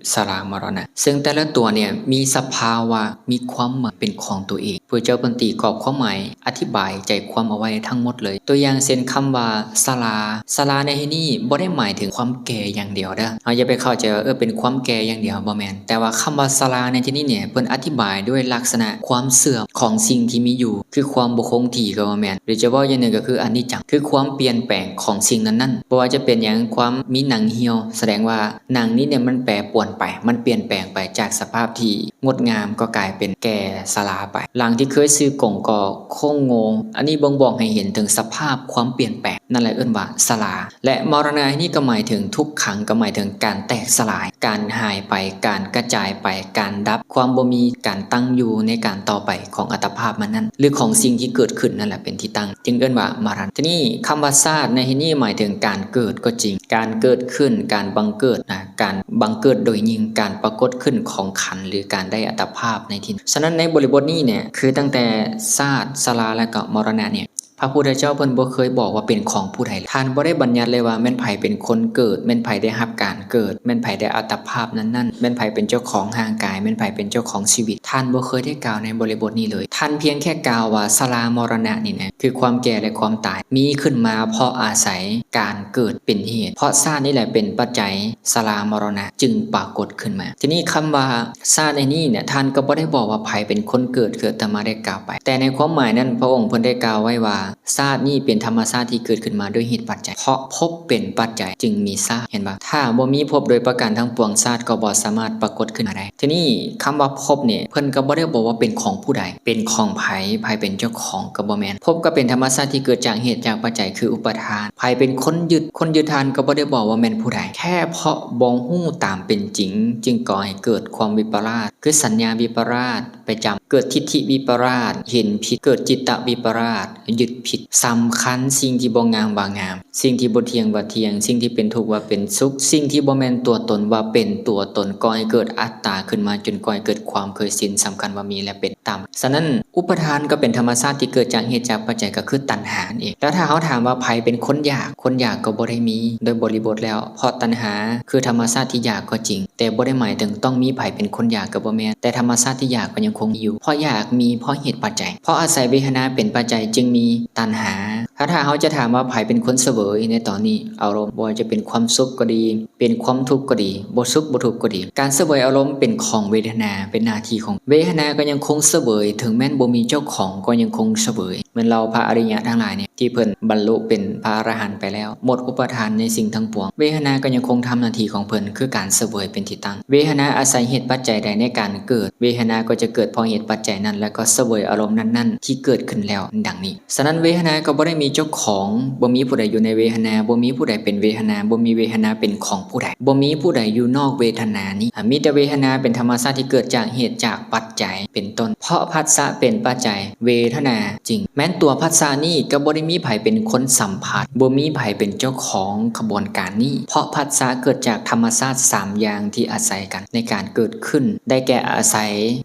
ຊະລາມະລະນະ. ເຊິ່ງແຕ່ລະຕົວເນຍມີສະພາວະ, ມີຄວາມໝາຍເປັນຂອງຕົວເອງ. ພະເຈົ້າເພິ່ນຕີກອບຄວາມໝາຍ ອະທິບາຍໃຈຄວາມເອົາໄວ້ທັງໝົດເລີຍ. ຕົວຢ່າງເຊັ່ນຄຳວ່າຊະລາ, ຊະລາໃນທີ່ນີ້ບໍ່ໄດ້ໝາຍເຖິງຄວາມແກ່ຢ່າງດຽວເດີ້. ເຮົາຢ່າໄປເຂົ້າໃຈວ່າ ເອີ ເປັນຄວາມແກ່ຢ່າງດຽວ, ບໍ່ແມ່ນ. ແຕ່ວ່າຄຳວ່າຊະລາໃນທີ່ນີ້ເນຍ ເພິ່ນອະທິບາຍດ້ວຍລັກສະນະຄວາມເສື່ອມຂອງສິ່ງທີ່ມີຢູ່, ຄືຄວາມບໍ່ຄົງທີ່ກໍວ່າແມ່ນ, ຫຼື ຈະເວົ້າຢ່າງໜຶ່ງກໍຄືອະນິດຈັງ, ຄືຄວາມປ່ຽນແປງຂອງສິ່ງນັ້ນໆ. ບໍ່ວ່າຈະເປັນຫຍັງ, ຄວາມມີໜັງຫ່ຽວ, ສະແດງວ່າ ໜັງນີ້ເນຍມັນແປປວນໄປ, ມັນປ່ຽນແປງໄປຈາກສະພາບທີ່ງົດງາມກໍກາຍເປັນແກ່ຊະລາໄປ. ຫຼັງທີ່ເຄີຍຊື່ກົງກໍໂຄ້ງໂງ່, ອັນນີ້ບົ່ງບອກໃຫ້ເຫັນເຖິງສະພາບຄວາມປ່ຽນແປງ, ນັ້ນແຫຼະເອີ້ນວ່າຊະລາ. ແລະ ມະລະນະໃນທີ່ນີ້ກໍໝາຍເຖິງທຸກຂັງ, ກໍໝາຍເຖິງການແຕກສະຫຼາຍ, ການຫາຍໄປ, ການກະຈາຍໄປ, ການດັບ, ຄວາມບໍ່ມີການຕັ້ງຢູ່ໃນການຕໍ່ໄປຂອງອັດຕະພາບມັນນັ້ນ ຫຼື ຂອງສິ່ງທີ່ເກີດຂຶ້ນນັ້ນແຫຼະເປັນທີ່ຕັ້ງ, ຈຶ່ງເອີ້ນວ່າມະລະນະ. ທີນີ້ຄຳວ່າຊາດໃນທີ່ນີ້ໝາຍເຖິງການເກີດກໍຈິງ, ການເກີດຂຶ້ນ, ການບັງເກີດນະ, ການບັງເກີດໂດຍຍິ່ງ, ການປາກົດຂຶ້ນຂອງຂັນ ຫຼື ການໄດ້ອັດຕະພາບໃນທີ່. ສະນັ້ນໃນບໍລິບົດນີ້ເນຍ ຄືຕັ້ງແຕ່ຊາດ, ຊະລາ ແລະ ກໍມະລະນະເນຍ ພະພຸດທະເຈົ້າເພິ່ນບໍ່ເຄີຍບອກວ່າເປັນຂອງຜູ້ໃດ. ທ່ານບໍ່ໄດ້ບັນຍັດເລີຍວ່າແມ່ນໃຜເປັນຄົນເກີດ, ແມ່ນໃຜໄດ້ຮັບການເກີດ, ແມ່ນໃຜໄດ້ອັດຕະພາບນັ້ນໆ, ແມ່ນໃຜເປັນເຈົ້າຂອງຮ່າງກາຍ, ແມ່ນໃຜເປັນເຈົ້າຂອງຊີວິດ. ທ່ານບໍ່ເຄີຍໄດ້ກ່າວໃນບໍລິບົດນີ້ເລີຍ. ທ່ານພຽງແຄ່ກ່າວວ່າຊະລາມະລະນະນີ້ນະ ຄືຄວາມແກ່ ແລະ ຄວາມຕາຍ ມີຂຶ້ນມາເພາະອາໄສການເກີດເປັນເຫດ, ເພາະຊາດນີ້ແຫຼະເປັນປັດໄຈ ຊະລາມະລະນະຈຶ່ງປາກົດຂຶ້ນມາ. ທີນີ້ຄຳວ່າຊາດໃນນີ້ເນຍ ທ່ານກໍບໍ່ໄດ້ບອກວ່າໃຜເປັນຄົນເກີດ, ຄືອາດຕະມາໄດ້ກ່າວໄປ. ແຕ່ໃນຄວາມໝາຍນັ້ນ ພະອົງເພິ່ນໄດ້ກ່າວໄວ້ວ່າ ຊາດນີ້ເປັນທຳມະຊາດທີ່ເກີດຂຶ້ນມາດ້ວຍເຫດປັດໄຈ, ເພາະພົບເປັນປັດໄຈຈຶ່ງມີຊາດ. ເຫັນບໍ່? ຖ້າບໍ່ມີພົບໂດຍປະການທັງປວງ, ຊາດກໍບໍ່ສາມາດປາກົດຂຶ້ນມາໄດ້. ທີນີ້ຄຳວ່າພົບນີ້ ເພິ່ນກໍບໍ່ໄດ້ບອກວ່າເປັນຂອງຜູ້ໃດ, ເປັນຂອງໃຜ, ໃຜເປັນເຈົ້າຂອງກໍບໍ່ແມ່ນ. ພົບກໍເປັນທຳມະຊາດທີ່ເກີດຈາກເຫດຈາກປັດໄຈ ຄືອຸປະທານ. ໃຜເປັນຄົນຍຶດ? ຄົນຍຶດທ່ານກໍບໍ່ໄດ້ບອກວ່າແມ່ນຜູ້ໃດ. ແຄ່ເພາະບໍ່ຮູ້ຕາມເປັນຈິງ ຈຶ່ງກໍ່ໃຫ້ເກີດຄວາມວິປະລາດ, ຄືສັນຍາວິປະລາດໄປຈຳ, ເກີດທິດຖິວິປະລາດ, ເຫັນຜິດ, ເກີດຈິດຕະວິປະລາດ, ຍຶດຜິດ, ສຳຄັນສິ່ງທີ່ບໍ່ງາມວ່າງາມ, ສິ່ງທີ່ບໍ່ທ່ຽງວ່າທ່ຽງ, ສິ່ງທີ່ເປັນທຸກວ່າເປັນສຸກ, ສິ່ງທີ່ບໍ່ແມ່ນຕົວຕົນວ່າເປັນຕົວຕົນ, ກໍ່ໃຫ້ເກີດອັດຕາຂຶ້ນມາ ຈົນກໍ່ໃຫ້ເກີດຄວາມເຄີຍຊິນ, ສຳຄັນວ່າມີ ແລະ ເປັນຕາມ. ສະນັ້ນ ອຸປະທານກໍເປັນທຳມະຊາດທີ່ເກີດຈາກເຫດຈາກປັດໄຈ ກໍຄືຕັນຫານັ້ນເອງ. ແລ້ວຖ້າເຮົາຖາມວ່າໃຜເປັນຄົນຢາກ? ຄົນຢາກກໍບໍ່ໄດ້ມີໂດຍບໍລິບົດແລ້ວ, ເພາະຕັນຫາຄືທຳມະຊາດທີ່ຢາກກໍຈິງ, ແຕ່ບໍ່ໄດ້ໝາຍເຖິງຕ້ອງມີໃຜເປັນຄົນຢາກກໍບໍ່ແມ່ນ, ແຕ່ທຳມະຊາດທີ່ຢາກກໍຍັງຄົງມີຢູ່, ເພາະຢາກມີເພາະເຫດປັດໄຈ, ເພາະອາໄສເວທະນາເປັນປັດໄຈຈຶ່ງມີ ຕັນຫາ. ຖ້າ ຖ້າເຮົາຈະຖາມວ່າໃຜເປັນຄົນສະເຫວີຍໃນຕອນນີ້ ອາລົມ ບໍ່ວ່າຈະເປັນຄວາມສຸກກໍດີ ເປັນຄວາມທຸກກໍດີ ບໍ່ສຸກບໍ່ທຸກກໍດີ ການສະເຫວີຍອາລົມເປັນຂອງເວທະນາ ເປັນໜ້າທີ່ຂອງ ເວທະນາກໍຍັງຄົງສະເຫວີຍ ເຖິງແມ່ນບໍ່ມີເຈົ້າຂອງກໍຍັງຄົງສະເຫວີຍ. ແມ່ນເຫຼົ່າພະອະລິຍະທັງຫຼາຍນີ້ ທີ່ເພິ່ນບັນລຸເປັນພະອະລະຫັນໄປແລ້ວ ໝົດອຸປາທານໃນສິ່ງທັງປວງ ເວທະນາກໍຍັງຄົງທຳໜ້າທີ່ຂອງເພິ່ນ ຄືການສະເຫວີຍເປັນທີ່ຕັ້ງ. ເວທະນາອາໄສເຫດປັດໄຈໃດໃນການເກີດ ເວທະນາກໍຈະເກີດເພາະເຫດປັດໄຈນັ້ນ ແລ້ວກໍສະເຫວີຍອາລົມນັ້ນໆທີ່ເກີດຂຶ້ນແລ້ວ ດັ່ງນີ້. ສະນັ້ນເວທະນາກໍບໍ່ໄດ້ມີເຈົ້າຂອງ ບໍ່ມີຜູ້ໃດຢູ່ໃນເວທະນາ ບໍ່ມີຜູ້ໃດເປັນເວທະນາ ບໍ່ມີເວທະນາເປັນຂອງຜູ້ໃດ ບໍ່ມີຜູ້ໃດຢູ່ນອກເວທະນານີ້ ອາ ມີແຕ່ເວທະນາເປັນທຳມະຊາດທີ່ເກີດຈາກເຫດຈາກປັດໄຈເປັນຕົ້ນ ເພາະພັດສະເປັນປັດໄຈ ເວທະນາຈຶ່ງ ແມ່ນຕົວພັດສະນີ້ກໍບໍ່ໄດ້ມີໃຜເປັນຄົນສຳຜັດ ບໍ່ມີໃຜເປັນເຈົ້າຂອງຂະບວນການນີ້ ເພາະພັດສະເກີດຈາກທຳມະຊາດສາມຢ່າງທີ່ອາໄສກັນໃນການເກີດຂຶ້ນ ໄດ້ແກ່ອາໄສ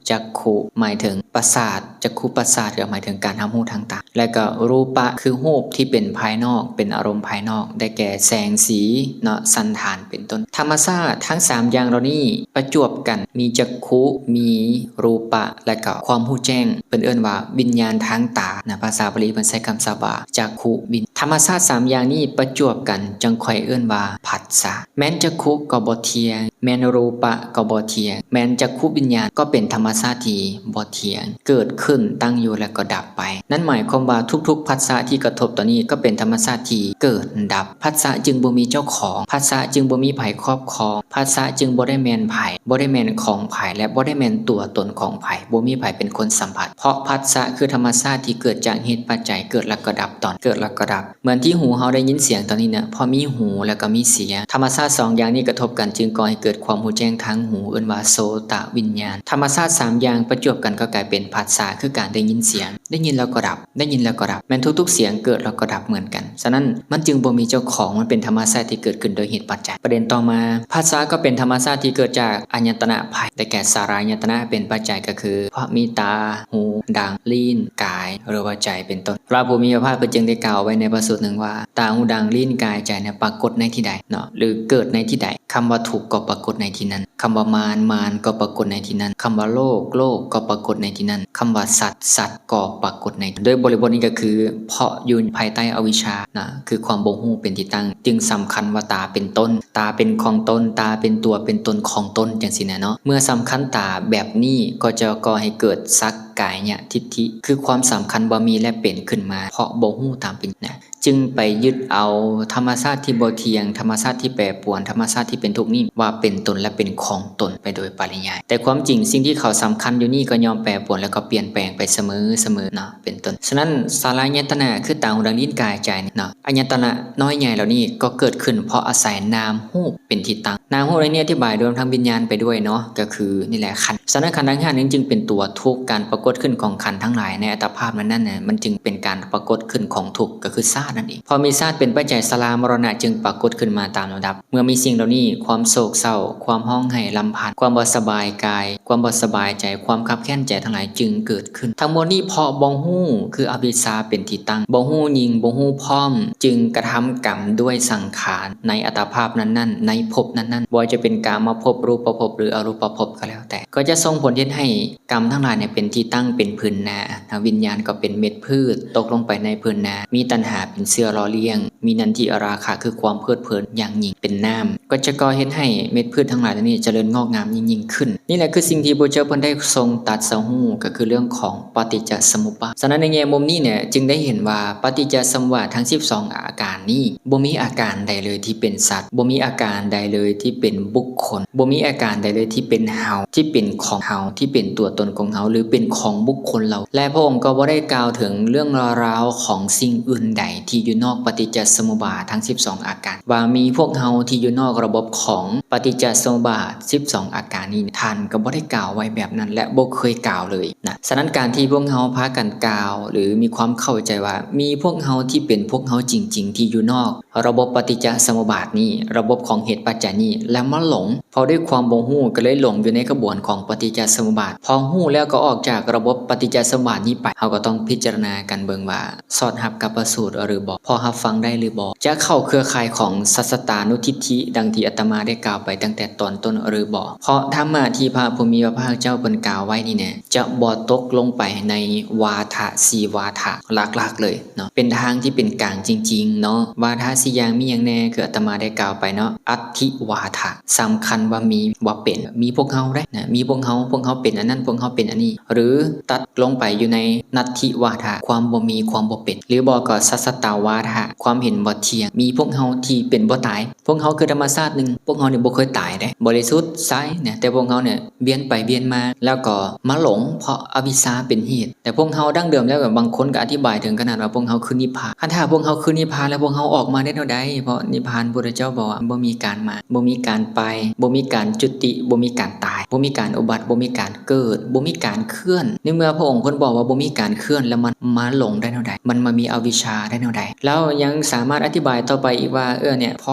ຈັກຂຸ ໝາຍເຖິງປະສາດ ຈັກຂຸປະສາດ ກໍໝາຍເຖິງການຮັບຮູ້ທາງຕາ ແລະກໍຮູປະ ຄືຮູບທີ່ເປັນພາຍນອກ ເປັນອາລົມພາຍນອກ ໄດ້ແກ່ແສງ ສີ ເນາະ ສັນຖານ ເປັນຕົ້ນ. ທຳມະຊາດທັງສາມຢ່າງເຫຼົ່ານີ້ປະຈວບກັນ ມີຈັກຂຸ ມີຮູປະ ແລະກໍຄວາມຮູ້ແຈ້ງ ເພິ່ນເອີ້ນວ່າວິນຍານທາງຕານະ ພາສາບາລີເພິ່ນໃຊ້ຄຳສັບວ່າຈັກຂຸວິນ ທຳມະຊາດສາມຢ່າງນີ້ປະຈວບກັນ ຈຶ່ງຄ່ອຍເອີ້ນວ່າພັດສະ. ແມ່ນຈັກຂຸກໍບໍ່ທ່ຽງ ແມ່ນຮູປະກໍບໍ່ທ່ຽງ ແມ່ນຈັກຂຸວິນຍານກໍເປັນທຳມະຊາດທີ່ບໍ່ທ່ຽງ ເກີດຂຶ້ນ ຕັ້ງຢູ່ ແລະກໍດັບໄປ. ນັ້ນໝາຍຄວາມວ່າທຸກໆພັດສະທີ່ກະທົບຕໍ່ນີ້ກໍເປັນທຳມະຊາດທີ່ເກີດດັບ ພັດສະຈຶ່ງບໍ່ມີເຈົ້າຂອງ ພັດສະຈຶ່ງບໍ່ມີໃຜຄອບຄອງ ພັດສະຈຶ່ງບໍ່ໄດ້ແມ່ນໃຜ ບໍ່ໄດ້ແມ່ນຂອງໃຜ ແລະບໍ່ໄດ້ແມ່ນຕົວຕົນຂອງໃຜ ບໍ່ມີໃຜເປັນຄົນສຳຜັດ ເພາະພັດສະຄືທຳມະຊາດທີ່ເກີດຈາກເຫດປັດໄຈ ເກີດແລ້ວກໍດັບ ຕອນເກີດແລ້ວກໍດັບ. ເໝືອນທີ່ຫູເຮົາໄດ້ຍິນສຽງຕອນນີ້ນະ ເພາະມີຫູແລ້ວກໍມີສຽງ ທຳມະຊາດສອງຢ່າງນີ້ກະທົບກັນ ຈຶ່ງກໍ່ໃຫ້ເກີດຄວາມຮູ້ແຈ້ງທາງຫູ ເອີ້ນວ່າໂສຕະວິນຍານ ທຳມະຊາດສາມຢ່າງປະຈວບກັນກໍກາຍເປັນພັດສະ ຄືການໄດ້ຍິນສຽງ ໄດ້ຍິນແລ້ວກໍດັບ ໄດ້ຍິນແລ້ວກໍດັບ ແມ່ນທຸກໆສຽງເກີດແລ້ວກໍດັບເໝືອນກັນ. ສະນັ້ນມັນຈຶ່ງບໍ່ມີເຈົ້າຂອງ ມັນເປັນທຳມະຊາດທີ່ເກີດຂຶ້ນໂດຍເຫດປັດໄຈ. ປະເດັນຕໍ່ມາ ພັດສະກໍເປັນທຳມະຊາດທີ່ເກີດຈາກອາຍະຕະນະພາຍ ໄດ້ແກ່ສາລາຍະຕະນະເປັນປັດໄຈ ກໍຄືເພາະມີຕາ, ຫູ, ດັງ, ລີ້ນ, ກາຍ ຫຼືວ່າໃຈເປັນຕົ້ນ. ພະຜູ້ມີພະພາກເພິ່ນຈຶ່ງໄດ້ກ່າວໄວ້ໃນພະສູດໜຶ່ງວ່າ ຕາ, ຫູ, ດັງ, ລີ້ນ, ກາຍ, ໃຈ ເນຍ ປາກົດໃນທີ່ໃດເນາະ ຫຼືເກີດໃນທີ່ໃດ ຄຳວ່າທຸກກໍປາກົດໃນທີ່ນັ້ນ ຄຳວ່າມານ ມານກໍປາກົດໃນທີ່ນັ້ນ ຄຳວ່າໂລກ ໂລກກໍປາກົດໃນທີ່ນັ້ນ ຄຳວ່າສັດ ສັດກໍປາກົດໃນ ໂດຍບໍລິບົດນີ້ກໍຄື ເພາະຢູ່ພາຍໃຕ້ອະວິຊຊານະ ຄືຄວາມບໍ່ຮູ້ເປັນທີ່ຕັ້ງ ຈຶ່ງສຳຄັນວ່າຕາເປັນຕົນ ຕາເປັນຂອງຕົນ ຕາເປັນຕົວເປັນຕົນຂອງຕົນ ຈັ່ງຊີ້ນະເນາະ. ເມື່ອສຳຄັນຕາແບບນີ້ກໍຈະກໍ່ໃຫ້ເກີດສັກກາຍະທິດຖິ ຄືຄວາມສຳຄັນວ່າມີ ແລະ ເປັນຂຶ້ນມາ ເພາະບໍ່ຮູ້ຕາມເປັນນະ ຈຶ່ງໄປຍຶດເອົາທຳມະຊາດທີ່ບໍ່ທ່ຽງ ທຳມະຊາດທີ່ແປປວນ ທຳມະຊາດທີ່ເປັນທຸກນີ້ວ່າເປັນຕົນ ແລະ ເປັນຂອງຕົນໄປໂດຍປະລິຍາຍ. ແຕ່ຄວາມຈິງສິ່ງທີ່ເຂົາສຳຄັນຢູ່ນີ້ກໍຍ່ອມແປປວນ ແລະ ກໍປ່ຽນແປງໄປສະເໝີໆເນາະ ເປັນຕົ້ນ. ສະນັ້ນ ສາລາຍະຕະນະ ຄືຕາ ຫູ ດັງ ລີ້ນ ກາຍ ໃຈ ເນາະ ອາຍະຕະນະນ້ອຍໃຫຍ່ເຫຼົ່ານີ້ກໍເກີດຂຶ້ນເພາະອາໄສນາມຮູບເປັນທີ່ຕັ້ງ. ນາມຮູບໃນນີ້ອະທິບາຍລວມທັງວິນຍານໄປດ້ວຍເນາະ ກໍຄືນີ້ແຫຼະ ຂັນ. ສະນັ້ນ ຂັນທັງຫ້ານີ້ຈຶ່ງເປັນຕົວທຸກ ການປາກົດຂຶ້ນຂອງຂັນທັງຫຼາຍໃນອັດຕະພາບນັ້ນໆນະ ມັນຈຶ່ງເປັນການປາກົດຂຶ້ນຂອງທຸກ ກໍຄືຊາດນັ້ນເອງ. ເພາະມີຊາດເປັນປັດໄຈ ຊະລາ ມໍລະນະ ຈຶ່ງປາກົດຂຶ້ນມາຕາມລຳດັບ. ເມື່ອມີສິ່ງເຫຼົ່ານີ້ ຄວາມໂສກເສົ້າ ຄວາມຮ້ອງໄຫ້ລຳພັນ ຄວາມບໍ່ສະບາຍກາຍ ຄວາມບໍ່ສະບາຍໃຈ ຄວາມຄັບແຄ້ນໃຈທັງຫຼາຍຈຶ່ງເກີດຂຶ້ນ. ທັງໝົດນີ້ເພາະບໍ່ຮູ້ ຄືອະວິຊຊາເປັນທີ່ຕັ້ງ ບໍ່ຮູ້ຍິ່ງ ບໍ່ຮູ້ພ້ອມ ຈຶ່ງກະທຳກຳດ້ວຍສັງຂານໃນອັດຕະພາບນັ້ນໆ ໃນພົບນັ້ນໆ ບໍ່ວ່າຈະເປັນກາມະພົບ ຮູບປະພົບ ຫຼື ອະຮູບປະພົບກໍແລ້ວແຕ່ ກໍຈະສົ່ງຜົນເຮັດໃຫ້ກຳທັງຫຼາຍເນຍເປັນທີ່ຕັ້ງ ເປັນພື້ນນາ ວິນຍານກໍເປັນເມັດພືດຕົກລົງໄປໃນພື້ນນາ ມີຕັນຫາເປັນເຊື້ອຫຼໍ່ລ້ຽງ ມີນັນທິລາຄະ ຄືຄວາມເພີດເພີນຢ່າງຍິ່ງ ເປັນນ້ຳ ກໍຈະກໍ່ເຮັດໃຫ້ເມັດພືດທັງຫຼາຍເຫຼົ່ານີ້ຈະເລີນງອກງາມຍິ່ງໆຂຶ້ນ. ນີ້ແຫຼະຄືສິ່ງທີ່ພະເຈົ້າເພິ່ນໄດ້ຊົງຕັດສະຮູ້ ກໍຄືເລື່ອງຂອງປະຕິດຈະສະມຸບບາດ. ສະນັ້ນໃນແງ່ມຸມນີ້ເນຍ ຈຶ່ງໄດ້ເຫັນວ່າປະຕິດຈະສະມຸບບາດທັງສິບສອງອາການນີ້ ບໍ່ມີອາການໃດເລີຍທີ່ເປັນສັດ ບໍ່ມີອາການໃດເລີຍທີ່ເປັນບຸກຄົນ ບໍ່ມີອາການໃດເລີຍທີ່ເປັນເຮົາ ທີ່ເປັນຂອງເຮົາ ທີ່ເປັນຕົວຕົນຂອງເຮົາ ຫຼື ເປັນຂອງບຸກຄົນເຫຼົ່າ. ແລະ ພະອົງກໍບໍ່ໄດ້ກ່າວເຖິງເລື່ອງລາວຂອງສິ່ງອື່ນໃດທີ່ຢູ່ນອກປະຕິດຈະສະມຸບບາດທັງສິບສອງອາການ ວ່າມີພວກເຮົາທີ່ຢູ່ນອກລະບົບຂອງປະຕິດຈະສະມຸບບາດສິບສອງອາການນີ້ ທ່ານກໍບໍ່ໄດ້ກ່າວໄວ້ແບບນັ້ນ ແລະ ບໍ່ເຄີຍກ່າວເລີຍນະ. ສະນັ້ນການທີ່ພວກເຮົາພາກັນກ່າວ ຫຼື ມີຄວາມເຂົ້າໃຈວ່າ ມີພວກເຮົາທີ່ເປັນພວກເຮົາຈິງໆ ທີ່ຢູ່ນອກ ລະບົບປະຕິດຈະສະມຸບບາດນີ້ ລະບົບຂອງເຫດປັດໄຈນີ້ ແລ້ວມາຫຼົງ ເພາະດ້ວຍຄວາມບໍ່ຮູ້ ກໍເລີຍຫຼົງຢູ່ໃນຂະບວນຂອງປະຕິດຈະສະມຸບບາດ. ພໍຮູ້ແລ້ວກໍອອກຈາກລະບົບປະຕິດຈະສະມຸບບາດນີ້ໄປ ເຮົາກໍຕ້ອງພິຈາລະນາກັນເບິ່ງວ່າ ສອດຮັບກັບພະສູດຫຼືບໍ່ ພໍຮັບຟັງໄດ້ຫຼືບໍ່ ຈະເຂົ້າເຄືອຂ່າຍຂອງສັດສະຕານຸທິດຖິ ດັ່ງ ທີ່ອາດຕະມາໄດ້ກ່າວໄປຕັ້ງແຕ່ຕອນຕົ້ນຫຼືບໍ່? ເພາະທຳມະທີ່ພະຜູ້ມີພະພາກເຈົ້າເພິ່ນກ່າວໄວ້ນີ້ນະ ຈະບໍ່ຕົກລົງໄປໃນວາທະສີ່ວາທະຫຼັກໆເລີຍເນາະ, ເປັນທາງທີ່ເປັນກາງຈິງໆເນາະ. ວາທະສີ່ຢ່າງມີຫຍັງແດ່? ຄືອາດຕະມາໄດ້ກ່າວໄປເນາະ, ອັດຖິວາທະ ສຳຄັນວ່າມີ ວ່າເປັນ, ມີພວກເຮົາເດ້ນະ, ມີພວກເຮົາ, ພວກເຮົາເປັນອັນນັ້ນ, ພວກເຮົາເປັນອັນນີ້, ຫຼື ຕັດລົງໄປຢູ່ໃນນັດຖິວາທະ ຄວາມບໍ່ມີ, ຄວາມບໍ່ເປັນ, ຫຼືບໍ່ກໍສັດສະຕະວາທະ ຄວາມເຫັນບໍ່ທ່ຽງ, ມີພວກເຮົາທີ່ເປັນບໍ່ຕາຍ, ພວກເຮົາຄືທຳມະຊາດໜຶ່ງ, ພວກເຮົານີ້ບໍ່ເຄີຍຕາຍເດ້, ບໍລິສຸດໃສນະ, ແຕ່ພວກເຮົານີ້ວຽນໄປວຽນມາ ແລ້ວກໍມາຫຼົງເພາະອະວິຊຊາເປັນເຫດ. ແຕ່ພວກເຮົາດັ້ງເດີມແລ້ວ ບາງຄົນກໍອະທິບາຍເຖິງຂະໜາດວ່າພວກເຮົາຄືນິບພານ. ຄັນຖ້າພວກເຮົາຄືນິບພານແລ້ວ ພວກເຮົາອອກມາໄດ້ແນວໃດ? ເພາະນິບພານ ພຸດທະເຈົ້າບອກວ່າບໍ່ມີການມາ, ບໍ່ມີການໄປ, ບໍ່ມີການຈຸຕິ, ບໍ່ມີການຕາຍ, ບໍ່ມີການອຸບັດ, ບໍ່ມີການເກີດ, ບໍ່ມີການເຄື່ອນ. ໃນເມື່ອພະອົງເພິ່ນບອກວ່າບໍ່ມີການເຄື່ອນ ແລ້ວມັນມາຫຼົງໄດ້ແນວໃດ? ມັນມາມີອະວິຊຊາໄດ້ແນວໃດ? ແລ້ວຍັງສາມາດອະທິບາຍຕໍ່ໄປອີກວ່າ ເອີ ເນ່ຍ ພໍ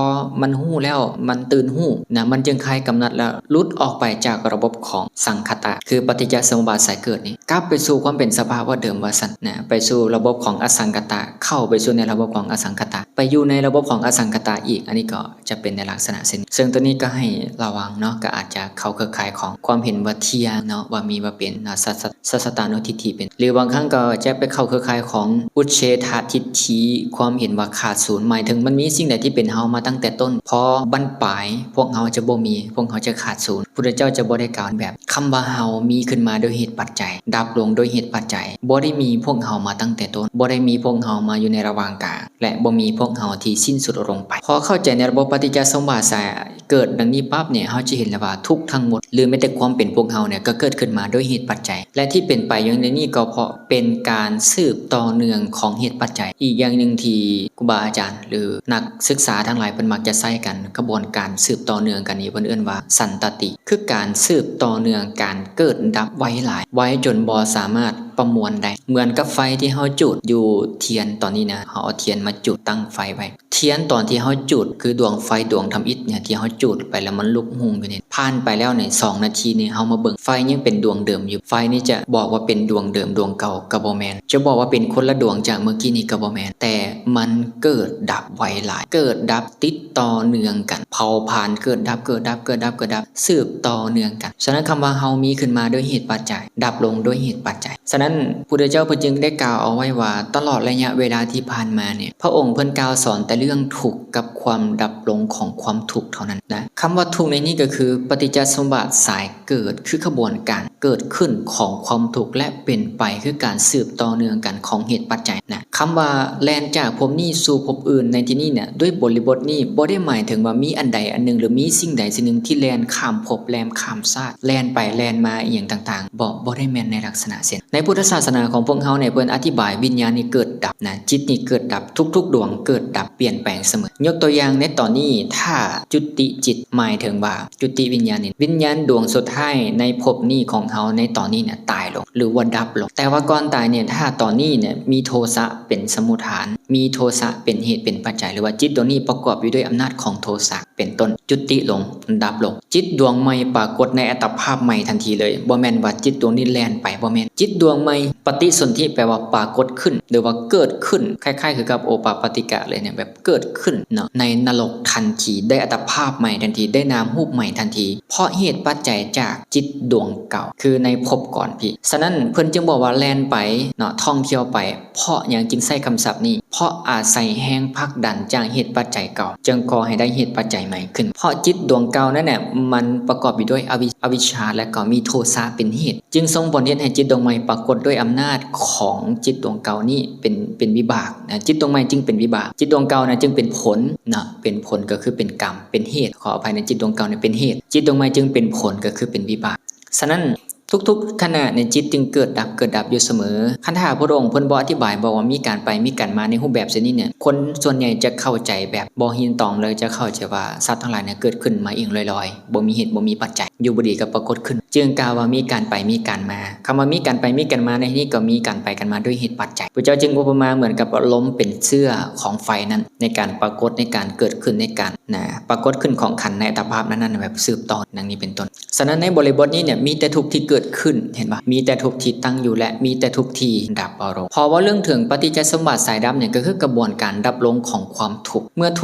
ມັນຮູ້ແລ້ວ ມັນຕື່ນຮູ້ນະ, ມັນຈຶ່ງຄາຍກຳໜັດ ແລ້ວຫຼຸດອອກໄປຈາກລະບົບຂອງສັງຄະຕະ ຄືປະຕິດຈະສະມຸບາດສາຍເກີດນີ້ ກັບໄປສູ່ຄວາມເປັນສະພາວະເດີມວ່າຊັ້ນນະ, ໄປສູ່ລະບົບຂອງອະສັງຄະຕະ, ເຂົ້າໄປສູ່ໃນລະບົບຂອງອະສັງຄະຕະ, ໄປຢູ່ໃນລະບົບຂອງອະສັງຄະຕະອີກ. ອັນນີ້ກໍຈະເປັນໃນລັກສະນະເຊັ່ນນີ້. ເຊິ່ງໂຕນີ້ກໍໃຫ້ລະວັງເນາະ, ກໍອາດຈະເຂົ້າເຄືອຂ່າຍຂອງຄວາມເຫັນວ່າທ່ຽງເນາະ, ວ່າມີ ວ່າເປັນເນາະ, ສັດ ສັດ ສັດສະຕານຸທິດຖິເປັນ, ຫຼືບາງຄັ້ງກໍຈະໄປເຂົ້າເຄືອຂ່າຍຂອງອຸດເສດຖະທິດຖິ, ຄວາມເຫັນວ່າຂາດສູນ, ໝາຍເຖິງມັນມີສິ່ງໃດທີ່ເປັນເຮົາມາຕັ້ງແຕ່ຕົ້ນ, ເພາະບັ້ນປາຍພວກເຮົາຈະບໍ່ມີ, ພວກເຮົາຈະຂາດສູນ. ພຸດທະເຈົ້າຈະບໍ່ໄດ້ກ່າວແບບ ຄຳວ່າເຮົາມີຂຶ້ນມາໂດຍເຫດປັດໄຈ, ດັບລົງໂດຍເຫດປັດໄຈ, ບໍ່ໄດ້ມີພວກເຮົາມາຕັ້ງແຕ່ຕົ້ນ, ບໍ່ໄດ້ມີພວກເຮົາມາຢູ່ໃນລະຫວ່າງກາງ ແລະ ບໍ່ມີພວກເຮົາທີ່ສິ້ນສຸດລົງໄປ. ພໍເຂົ້າໃຈໃນລະບົບປະຕິດຈະສົມບາດສາຍເກີດດັ່ງນີ້ປັບເນ່ຍ, ເຮົາຈະເຫັນແລ້ວວ່າທຸກທັງໝົດ ຫຼືແມ້ແຕ່ຄວາມເປັນພວກເຮົາເນ່ຍ ກໍເກີດຂຶ້ນມາໂດຍເຫດປັດໄຈ ແລະ ທີ່ເປັນໄປຢ່າງໃດນີ້ກໍເພາະເປັນການສືບຕໍ່ເນື່ອງຂອງເຫດປັດໄຈ. ອີກຢ່າງໜຶ່ງທີ່ຄູບາອາຈານ ຫຼື ນັກສຶກສາທັງຫຼາຍເພິ່ນມັກຈະໃຊ້ກັນ, ຂະບວນການສືບຕໍ່ເນື່ອງກັນນີ້ ເພິ່ນເອີ້ນວ່າສັນຕະຕິ, ຄືການສືບຕໍ່ເນື່ອງການເກີດດັບໄວຫຼາຍ, ໄວຈົນບໍ່ສາມາດປະມວນໄດ້. ເໝືອນກັບໄຟທີ່ເຮົາຈູດຢູ່ທຽນຕອນນີ້ນະ, ເຮົາເອົາທຽນມາຈູດຕັ້ງໄຟໄວ້. ທຽນຕອນທີ່ເຮົາຈູດ, ຄືດວງໄຟດວງທຳອິດເນ່ຍ, ທີ່ເຮົາຈູດໄປແລ້ວມັນລຸກຮຸ່ງຢູ່ນີ້, ຜ່ານໄປແລ້ວໃນສອງນາທີນີ້ ເຮົາມາເບິ່ງ, ໄຟຍັງເປັນດວງເດີມຢູ່. ໄຟນີ້ຈະບອກວ່າເປັນດວງເດີມດວງເກົ່າກໍບໍ່ແມ່ນ, ຈະບອກວ່າເປັນຄົນລະດວງຈາກເມື່ອກີ້ນີ້ກໍບໍ່ແມ່ນ, ແຕ່ມັນເກີດດັບໄວຫຼາຍ, ເກີດດັບຕິດຕໍ່ເນື່ອງກັນ, ເຜົາຜານ, ເກີດດັບ, ເກີດດັບ, ເກີດດັບ, ເກີດດັບ, ສືບຕໍ່ເນື່ອງກັນ. ສະນັ້ນ ຄຳວ່າເຮົາມີຂຶ້ນມາໂດຍເຫດປັດໄຈ, ດັບລົງໂດຍເຫດປັດໄຈ. ສະນັ້ນ ພຸດທະເຈົ້າເພິ່ນຈຶ່ງໄດ້ກ່າວເອົາໄວ້ວ່າ ຕະຫຼອດໄລຍະເວລາທີ່ຜ່ານມານີ້ ພະອົງເພິ່ນກ່າວສອນແຕ່ເລື່ອງທຸກກັບຄວາມດັບລົງຂອງຄວາມທຸກເທົ່ານັ້ນນະ. ຄຳວ່າທຸກໃນນີ້ກໍຄືປະຕິດຈະສົມບາດສາຍເກີດ, ຄືຂະບວນການເກີດຂຶ້ນຂອງຄວາມທຸກ ແລະ ເປັນໄປຄືການສືບຕໍ່ເນື່ອງກັນຂອງເຫດປັດໄຈນະ. ຄຳວ່າແລ່ນຈາກພົບນີ້ສູ່ພົບອື່ນໃນທີ່ນີ້ນະ ດ້ວຍບໍລິບົດນີ້ ບໍ່ໄດ້ໝາຍເຖິງວ່າມີອັນໃດອັນໜຶ່ງ ຫຼື ມີສິ່ງໃດສິ່ງໜຶ່ງທີ່ແລ່ນຂ້າມພົບ, ແລ່ນຂ້າມຊາດ, ແລ່ນໄປແລ່ນມາອີ່ຫຍັງຕ່າງໆ, ບໍ່, ບໍ່ໄດ້ແມ່ນໃນລັກສະນະເຊັ່ນ. ໃນພຸດທະສາສະໜາຂອງພວກເຮົານີ້ ເພິ່ນອະທິບາຍວິນຍານນີ້ເກີດດັບນະ, ຈິດນີ້ເກີດດັບ, ທຸກໆດວງເກີດດັບ, ປ່ຽນແປງສະເໝີ. ຍົກຕົວຢ່າງໃນຕອນນີ້, ຖ້າຈຸຕິຈິດ ໝາຍເຖິງວ່າຈຸຕິວິນຍານນີ້, ວິນຍານດວງສຸດທ້າຍໃນພົບນີ້ຂອງເຮົາໃນຕອນນີ້ນະ ຕາຍລົງ ຫຼືວ່າດັບລົງ. ແຕ່ວ່າກ່ອນຕາຍນີ້ ຖ້າຕອນນີ້ນະ ມີໂທສະເປັນສະມຸດຖານ, ມີໂທສະເປັນເຫດເປັນປັດໄຈ, ຫຼືວ່າຈິດດວງນີ້ປະກອບຢູ່ດ້ວຍອຳນາດຂອງໂທສະ ເປັນຕົ້ນ, ຈຸຕິລົງ, ດັບລົງ. ຈິດດວງໃໝ່ປາກົດໃນອັດຕະພາບໃໝ່ທັນທີເລີຍ. ບໍ່ແມ່ນວ່າຈິດດວງນີ້ແລ່ນໄປ, ບໍ່ແມ່ນ. ຈິດດວງໃໝ່ປະຕິສົນທິ ແປວ່າປາກົດຂຶ້ນ ຫຼືວ່າເກີດຂຶ້ນ, ຄ້າຍໆຄືກັບໂອປາປາຕິກະເລີຍເນຍ, ແບບເກີດຂຶ້ນເນາະ ໃນນະລົກທັນທີ, ໄດ້ອັດຕະພາບໃໝ່ທັນທີ, ໄດ້ນາມຮູບໃໝ່ທັນທີ, ເພາະເຫດປັດໄຈຈາກຈິດດວງເກົ່າ, ຄືໃນພົບກ່ອນພີ້. ສະນັ້ນ ເພິ່ນຈຶ່ງບອກວ່າແລ່ນໄປເນາະ, ທ່ອງທ່ຽວໄປ. ເພາະຫຍັງຈຶ່ງໃຊ້ຄຳສັບນີ້? ເພາະອາໄສແຮງຜັກດັນຈາກເຫດປັດໄຈເກົ່າ ຈຶ່ງກໍ່ໃຫ້ໄດ້ເຫດປັດໄຈໃໝ່ຂຶ້ນ. ເພາະຈິດດວງເກົ່ານັ້ນແຫຼະ ມັນປະກອບຢູ່ດ້ວຍອະວິ ອະວິຊຊາ ແລະກໍມີໂທສະເປັນເຫດ, ຈຶ່ງສົ່ງຜົນເຮັດໃຫ້ຈິດດວງໃໝ່ປາກົດດ້ວຍອຳນາດຂອງຈິດດວງເກົ່ານີ້ເປັນ ເປັນວິບາກນະ, ຈິດດວງໃໝ່ຈຶ່ງເປັນວິບາກ, ຈິດດວງເກົ່ານະຈຶ່ງເປັນຜົນເນາະ, ເປັນຜົນກໍຄືເປັນກຳ ເປັນເຫດ, ຂໍອະໄພນະ, ຈິດດວງເກົ່ານີ້ເປັນເຫດ, ຈິດດວງໃໝ່ຈຶ່ງເປັນຜົນກໍຄືເປັນວິບາກ. ສະນັ້ນ ທຸກໆຂະນະໃນຈິດຈຶ່ງເກີດດັບ ເກີດດັບຢູ່ສະເໝີ. ຄັນຖ້າພະອົງເພິ່ນບໍ່ອະທິບາຍ ບອກວ່າມີການໄປມີການມາໃນຮູບແບບເຊັ່ນນີ້ເນ່ຍ ຄົນສ່ວນໃຫຍ່ຈະເຂົ້າໃຈແບບບໍ່ຮຽນຕອງ ແລ້ວຈະເຂົ້າໃຈວ່າສັດທັງຫຼາຍເນ່ຍເກີດຂຶ້ນມາເອງລອຍໆ ບໍ່ມີເຫດບໍ່ມີປັດໄຈ, ຢູ່ດີໆກໍປາກົດຂຶ້ນ, ຈຶ່ງກ່າວວ່າມີການໄປມີການມາ. ຄຳວ່າມີການໄປມີການມາໃນທີ່ນີ້ ກໍມີການໄປກັນມາດ້ວຍເຫດປັດໄຈ. ພະເຈົ້າຈຶ່ງອຸປະມາເໝືອນກັບວ່າລົມເປັນເຊື້ອຂອງໄຟນັ້ນ ໃນການປາກົດ ໃນການເກີດຂຶ້ນ ໃນການນະ ປາກົດຂຶ້ນຂອງຂັນໃນອັດຕະພາບນັ້ນໆ ແບບສືບຕໍ່ ດັ່ງນີ້ເປັນຕົ້ນ. ສະນັ້ນໃນບໍລິບົດນີ້ເນ່ຍ ມີແຕ່ທຸກທີ່ເກີດ ເກີດຂຶ້ນ ເຫັນບໍ່? ມີແຕ່ທຸກທີ່ຕັ້ງຢູ່ ແລະ ມີແຕ່ທຸກທີ່ດັບລົງ. ພໍເວົ້າເລື່ອງເຖິງປະຕິດຈະສົມບັດສາຍດັບນີ້ ກໍຄືກະບວນການດັບລົງຂອງຄວາມທຸກ. ເມື່ອທ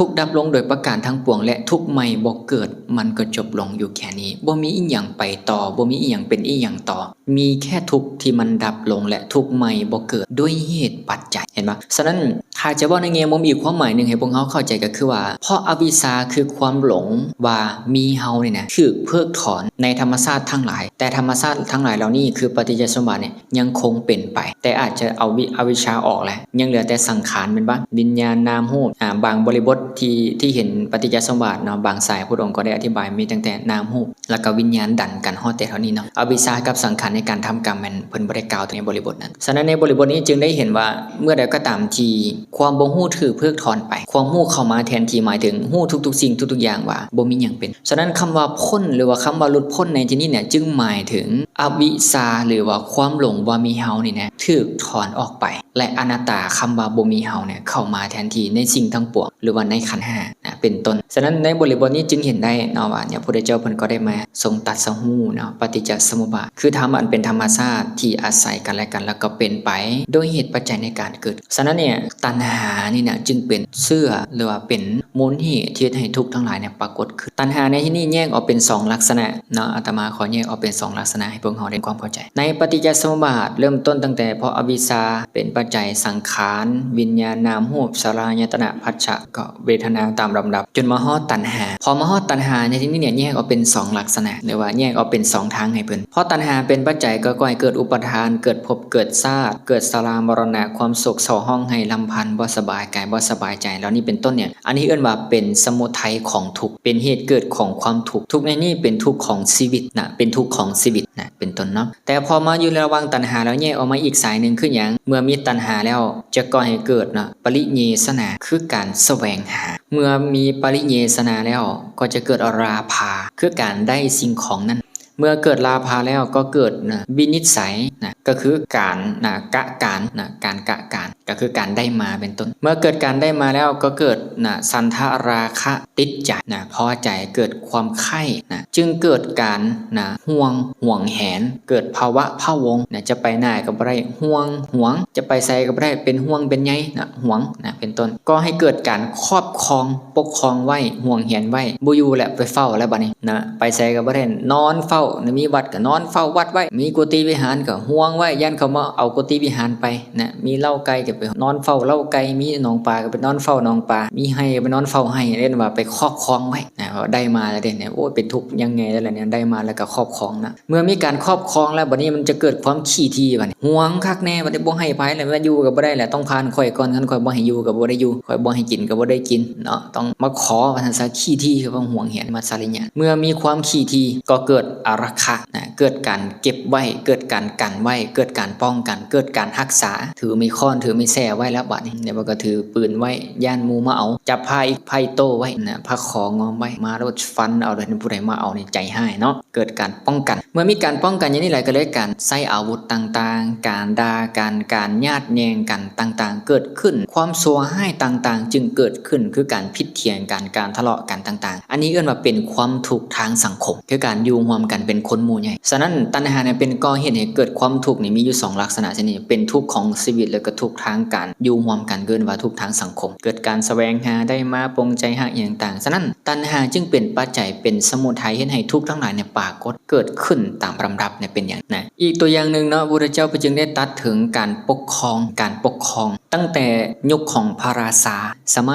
ຸກດັບລົງໂດຍປະການທັງປວງ ແລະ ທຸກໃໝ່ບໍ່ເກີດ, ມັນກໍຈົບລົງຢູ່ແຄ່ນີ້. ບໍ່ມີອີ່ຫຍັງໄປຕໍ່, ບໍ່ມີອີ່ຫຍັງເປັນອີ່ຫຍັງຕໍ່. ມີແຄ່ທຸກທີ່ມັນດັບລົງ ແລະ ທຸກໃໝ່ບໍ່ເກີດດ້ວຍເຫດປັດໄຈ, ເຫັນບໍ່? ສະນັ້ນ ຖ້າຈະເວົ້າໃນແງ່ມຸມອີກຄວາມໝາຍໜຶ່ງໃຫ້ພວກເຮົາເຂົ້າໃຈກໍຄືວ່າ ເພາະອະວິຊຊາຄືຄວາມຫຼົງວ່າມີເຮົານີ້ນະ ຖືກເພິກຖອນໃນທຳມະຊາດທັງຫຼາຍ, ແຕ່ທຳມະຊາດທັງຫຼາຍເຫຼົ່ານີ້ຄືປະຕິດຈະສົມບັດນີ້ຍັງຄົງເປັນໄປ, ແຕ່ອາດຈະເອົາວິ ອະວິຊຊາອອກແລ້ວ, ຍັງເຫຼືອແຕ່ສັງຂານແມ່ນບໍ່? ວິນຍານ ນາມຮູບ, ອາ ບາງບໍລິບົດທີ່ ທີ່ເຫັນປະຕິດຈະສົມບັດເນາະ, ບາງສາຍພຸດອົງກໍໄດ້ອະທິບາຍ ມີຕັ້ງແຕ່ນາມຮູບ ແລ້ວກໍວິນຍານດັນກັນຮອດແຕ່ເທົ່ານີ້ເນາະ. ອະວິຊຊາກັບສັງຂານໃນການທຳກຳແມ່ນເພິ່ນບໍ່ໄດ້ກ່າວເຖິງໃນບໍລິບົດນັ້ນ. ສະນັ້ນໃນບໍລິບົດນີ້ຈຶ່ງໄດ້ເຫັນວ່າ ເມື່ອໃດກໍຕາມທີ່ຄວາມບໍ່ຮູ້ຖືກເພິກຖອນໄປ, ຄວາມຮູ້ເຂົ້າມາແທນທີ່ ໝາຍເຖິງຮູ້ທຸກໆສິ່ງທຸກໆຢ່າງວ່າບໍ່ມີຫຍັງເປັນ. ສະນັ້ນຄຳວ່າພົ້ນ ຫຼືວ່າຄຳວ່າຫຼຸດພົ້ນໃນທີ່ນີ້ເນຍ ຈຶ່ງໝາຍເຖິງອະວິຊຊາ ຫຼືວ່າຄວາມຫຼົງວ່າມີເຮົານີ້ນະ ຖືກຖອນອອກໄປ ແລະ ອະນັດຕາ ຄຳວ່າບໍ່ມີເຮົາເນຍ ເຂົ້າມາແທນທີ່ໃນສິ່ງທັງປວງ ຫຼືວ່າໃນຂັນຫ້ານະ ເປັນຕົ້ນ. ສະນັ້ນໃນບໍລິບົດນີ້ຈຶ່ງເຫັນໄດ້ເນາະວ່າ ຍາ ພະພຸດທະເຈົ້າເພິ່ນກໍໄດ້ມາຊົງຕັດສະຮູ້ເນາະ ປະຕິດຈະສະມຸບບາດ ຄືທຳອັນເປັນທຳມະຊາດທີ່ອາໄສກັນແລະກັນ ແລ້ວກໍເປັນໄປໂດຍເຫດປັດໄຈໃນການເກີດ. ສະນັ້ນເນຍ ຕັນຫານີ້ນະ ຈຶ່ງເປັນເຊື້ອ ຫຼືວ່າເປັນມູນເຫດທີ່ເຮັດໃຫ້ທຸກທັງຫຼາຍເນຍປາກົດຂຶ້ນ. ຕັນຫາໃນທີ່ນີ້ແຍກອອກເປັນສອງລັກສະນະເນາະ, ອາດຕະມາຂໍແຍກອອກເປັນສອງລັກສະນະໃຫ້ພວກເຮົາໄດ້ຄວາມເຂົ້າໃຈ. ໃນປະຕິດຈະສະມຸບບາດ ເລີ່ມຕົ້ນຕັ້ງແຕ່ເພາະອະວິຊຊາເປັນປັດໄຈສັງຂານ, ວິນຍານ, ນາມຮູບ, ສະລາຍະຕະນະ, ພັດສະ ກໍເວທະນາຕາມລຳດັບ ຈົນມາຮອດຕັນຫາ. ພໍມາຮອດຕັນຫາໃນທີ່ນີ້ເນຍ ແຍກອອກເປັນສອງລັກສະນະ ຫຼືວ່າແຍກອອກເປັນສອງທາງໃຫ້ເພິ່ນ. ເພາະຕັນຫາເປັນປັດໄຈກໍກໍ່ໃຫ້ເກີດອຸປາທານ, ເກີດພົບເກີດຊາດ, ເກີດຊະລາມະລະນະ, ຄວາມໂສກເສົ້າຮ້ອງໄຫ້ລຳພັນ, ບໍ່ສະບາຍກາຍ, ບໍ່ສະບາຍໃຈ ເຫຼົ່ານີ້ເປັນຕົ້ນເນຍ. ອັນນີ້ເອີ້ນວ່າເປັນສະມຸໄທຂອງທຸກ, ເປັນເຫດເກີດຂອງຄວາມທຸກ. ທຸກໃນນີ້ເປັນທຸກຂອງຊີວິດນະ, ເປັນທຸກຂອງຊີວິດນະ ເປັນຕົ້ນເນາະ. ແຕ່ພໍມາຢູ່ລະຫວ່າງຕັນຫາແລ້ວແຍກອອກມາອີກສາຍໜຶ່ງຄືຫຍັງ? ເມື່ອມີຕັນຫາແລ້ວຈະກໍ່ໃຫ້ເກີດເນາະ ປະລິເຍສະນາ ຄືການສະແຫວງຫາ. ເມື່ອມີປະລິເຍສະນາແລ້ວກໍຈະເກີດລາພາ ຄືການໄດ້ສິ່ງຂອງນັ້ນ. ເມື່ອເກີດລາພາແລ້ວກໍເກີດນະ ວິນິດໄສນະ ກໍຄືການນະ ກະການນະ ການກະການ ກໍຄືການໄດ້ມາເປັນຕົ້ນ. ເມື່ອເກີດການໄດ້ມາແລ້ວກໍເກີດນະ ສັນທະລາຄະ ຕິດໃຈນະ ພໍໃຈ ເກີດຄວາມໃຄ່ນະ ຈຶ່ງເກີດການນະ ຫ່ວງ ຫວງແຫນ ເກີດພາວະພະວົງນະ ຈະໄປໜ້າກໍບໍ່ໄດ້ ຫ່ວງ ຫວງ ຈະໄປໃສກໍບໍ່ໄດ້ ເປັນຫ່ວງເປັນໃຍນະ ຫວງນະ ເປັນຕົ້ນ. ກໍ່ໃຫ້ເກີດການຄອບຄອງ ປົກຄອງໄວ້ ຫວງແຫນໄວ້ ບໍ່ຢູ່ແລ້ວ ໄປເຝົ້າແລ້ວບັດນີ້ນະ ໄປໃສກໍບໍ່ໄດ້ ນອນເຝົ້ານະ ມີວັດກໍນອນເຝົ້າວັດໄວ້ ມີກຸຕິວິຫານກໍຫ່ວງໄວ້ ຢ້ານເຂົາມາເອົາກຸຕິວິຫານໄປນະ ມີເລົ້າໄກ່ກໍໄປນອນເຝົ້າເລົ້າໄກ່ ມີໜອງປາກໍໄປນອນເຝົ້າໜອງປາ ມີໄຮ່ກໍໄປນອນເຝົ້າໄຮ່ ເອີ້ນວ່າໄປຄອບຄອງໄວ້ນະ. ເພາະໄດ້ມາແລ້ວເດ້ ໂອ້ຍ ເປັນທຸກຢ່າງໃຫຍ່ແລ້ວແຫຼະ ໄດ້ມາແລ້ວກໍຄອບຄອງນະ. ເມື່ອມີການຄອບຄອງແລ້ວ ບັດນີ້ມັນຈະເກີດຄວາມຂີ້ຖີ່ບັດນີ້ ຫວງຄັກແນ່ ບັດນີ້ບໍ່ໃຫ້ໃຜແລ້ວ ມາຢູ່ກໍບໍ່ໄດ້ແຫຼະ ຕ້ອງຜ່ານຂ້ອຍກ່ອນ ຄັນຂ້ອຍບໍ່ໃຫ້ຢູ່ກໍບໍ່ໄດ້ຢູ່ ຂ້ອຍບໍ່ໃຫ້ກິນກໍບໍ່ໄດ້ກິນເນາະ ຕ້ອງມາຂໍວ່າຊັ້ນຊະ ຂີ້ຖີ່ ຄືວ່າຫວງແຫນ ມັດສະລິຍະ. ເມື່ອມີຄວາມຂີ້ຖີ່ກໍເກີດອາລັກຂະນະ ເກີດການເກັບໄວ້ ເກີດການກັນໄວ້ ເກີດການປ້ອງກັນ ເກີດການຮັກສາ ຖືໄມ້ຄ້ອນ ຖືໄມ້ແສ້ໄວ້ແລ້ວ ບັດນີ້ ແລ້ວກໍຖືປືນໄວ້ ຢ້ານໝູ່ມາເອົາ ຈັບຜ້າອີກໄຜ່ໂຕ້ໄວ້ນະ ຜ້າຂໍງອມໄວ້ ມາໂລດ ຟັນເອົາ ຖ້າຜູ້ໃດມາເອົານີ້ໃຈຮ້າຍເນາະ ເກີດການປ້ອງກັນ. ເມື່ອມີການປ້ອງກັນຢ່າງນີ້ຫຼາຍ ກໍເລີຍການໃຊ້ອາວຸດຕ່າງໆ ການດ່າກັນ ການຍາດແຍ່ງກັນຕ່າງໆ ເກີດຂຶ້ນ ຄວາມຊົ່ວຮ້າຍຕ່າງໆ ຈຶ່ງເກີດຂຶ້ນ ຄືການຜິດຖຽງກັນ ການທະເລາະກັນຕ່າງໆ. ອັນນີ້ເອີ້ນວ່າເປັນຄວາມທຸກທາງສັງຄົມ ຄືການຢູ່ຮ່ວມກັນເປັນຄົນໝູ່ໃຫຍ່. ສະນັ້ນ ຕັນຫານີ້ເປັນກໍ່ເຫດໃຫ້ເກີດຄວາມທຸກນີ້ ມີຢູ່ສອງລັກສະນະຊະນີ້ ເປັນທຸກຂອງຊີວິດ ແລ້ວກໍທຸກທາງການຢູ່ຮ່ວມກັນ ເອີ້ນວ່າທຸກທາງສັງຄົມ ເກີດການສະແຫວງຫາ ໄດ້ມາ ປົງໃຈຮັກ ອີ່ຫຍັງຕ່າງ. ສະນັ້ນ ຕັນຫາຈຶ່ງເປັນປັດໄຈ ເປັນສະມຸໄທ ເຮັດໃຫ້ທຸກທັງຫຼາຍນີ້ປາກົດເກີດຂຶ້ນຕາມລຳດັບນີ້ ເປັນຫຍັງນະ. ອີກຕົວຢ່າງໜຶ່ງເນາະ ພະພຸດທະເຈົ້າເພິ່ນຈຶ່ງໄດ້ຕັດເຖິງການປົກຄອງ ການປົກຄອງ ຕັ້ງແຕ່ຍຸກຂອງພະລາຊາ ສະໄໝ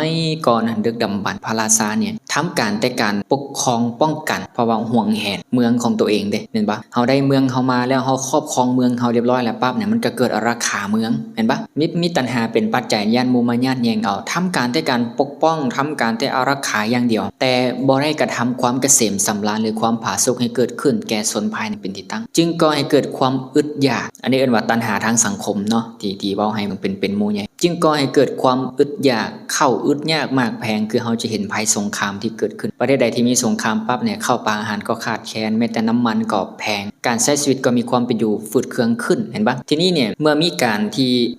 ກ່ອນນັ້ນ ດຶກດຳບັນ ພະລາຊານີ້ທຳການແຕ່ການປົກຄອງປ້ອງກັນ ເພາະວ່າຫວງແຫນເມືອງຂອງຕົວເອງເດ້ ແມ່ນບໍ່? ເຮົາໄດ້ເມືອງເຮົາມາແລ້ວ ເຮົາຄອບຄອງເມືອງເຮົາຮຽບຮ້ອຍແລ້ວປັບນີ້ ມັນກໍເກີດອາລັກຂາເມືອງ ແມ່ນບໍ່? ມີ ມີຕັນຫາເປັນປັດໄຈ ຢ້ານໝູ່ມາຍາດແຍ່ງເອົາ ທຳການແຕ່ການປົກປ້ອງ ທຳການແຕ່ອາລັກຂາຢ່າງດຽວ ແຕ່ບໍ່ໄດ້ກະທຳຄວາມກະເສມສຳລານ ຫຼື ຄວາມຜາສຸກໃຫ້ເກີດຂຶ້ນແກ່ຊົນພາຍໃນ ເປັນທີ່ຕັ້ງ ຈຶ່ງກໍ່ໃຫ້ເກີດຄວາມອຶດຢາກ. ອັນນີ້ເອີ້ນວ່າຕັນຫາທາງສັງຄົມເນາະ ທີ່ ທີ່ເວົ້າໃຫ້ມັນເປັນ ເປັນໝູ່ໃຫຍ່ ຈຶ່ງກໍ່ໃຫ້ເກີດຄວາມອຶດຢາກ ເຂົ້າອຶດຍາກໝາກແພງ ຄືເຮົາຈະເຫັນໄພສົງຄາມທີ່ເກີດຂຶ້ນ ປະເທດໃດທີ່ມີສົງຄາມປັບນີ້ ເຂົ້າປາອາຫານກໍຂາດແຄນ ແມ້ແຕ່ນ້ຳມັນກໍແພງ ການໃຊ້ຊີວິດກໍມີຄວາມເປັນຢູ່ຝືດເຄືອງຂຶ້ນ ເຫັນບໍ່? ທີນີ້ເນ່ຍ ເມື່ອມີການທີ່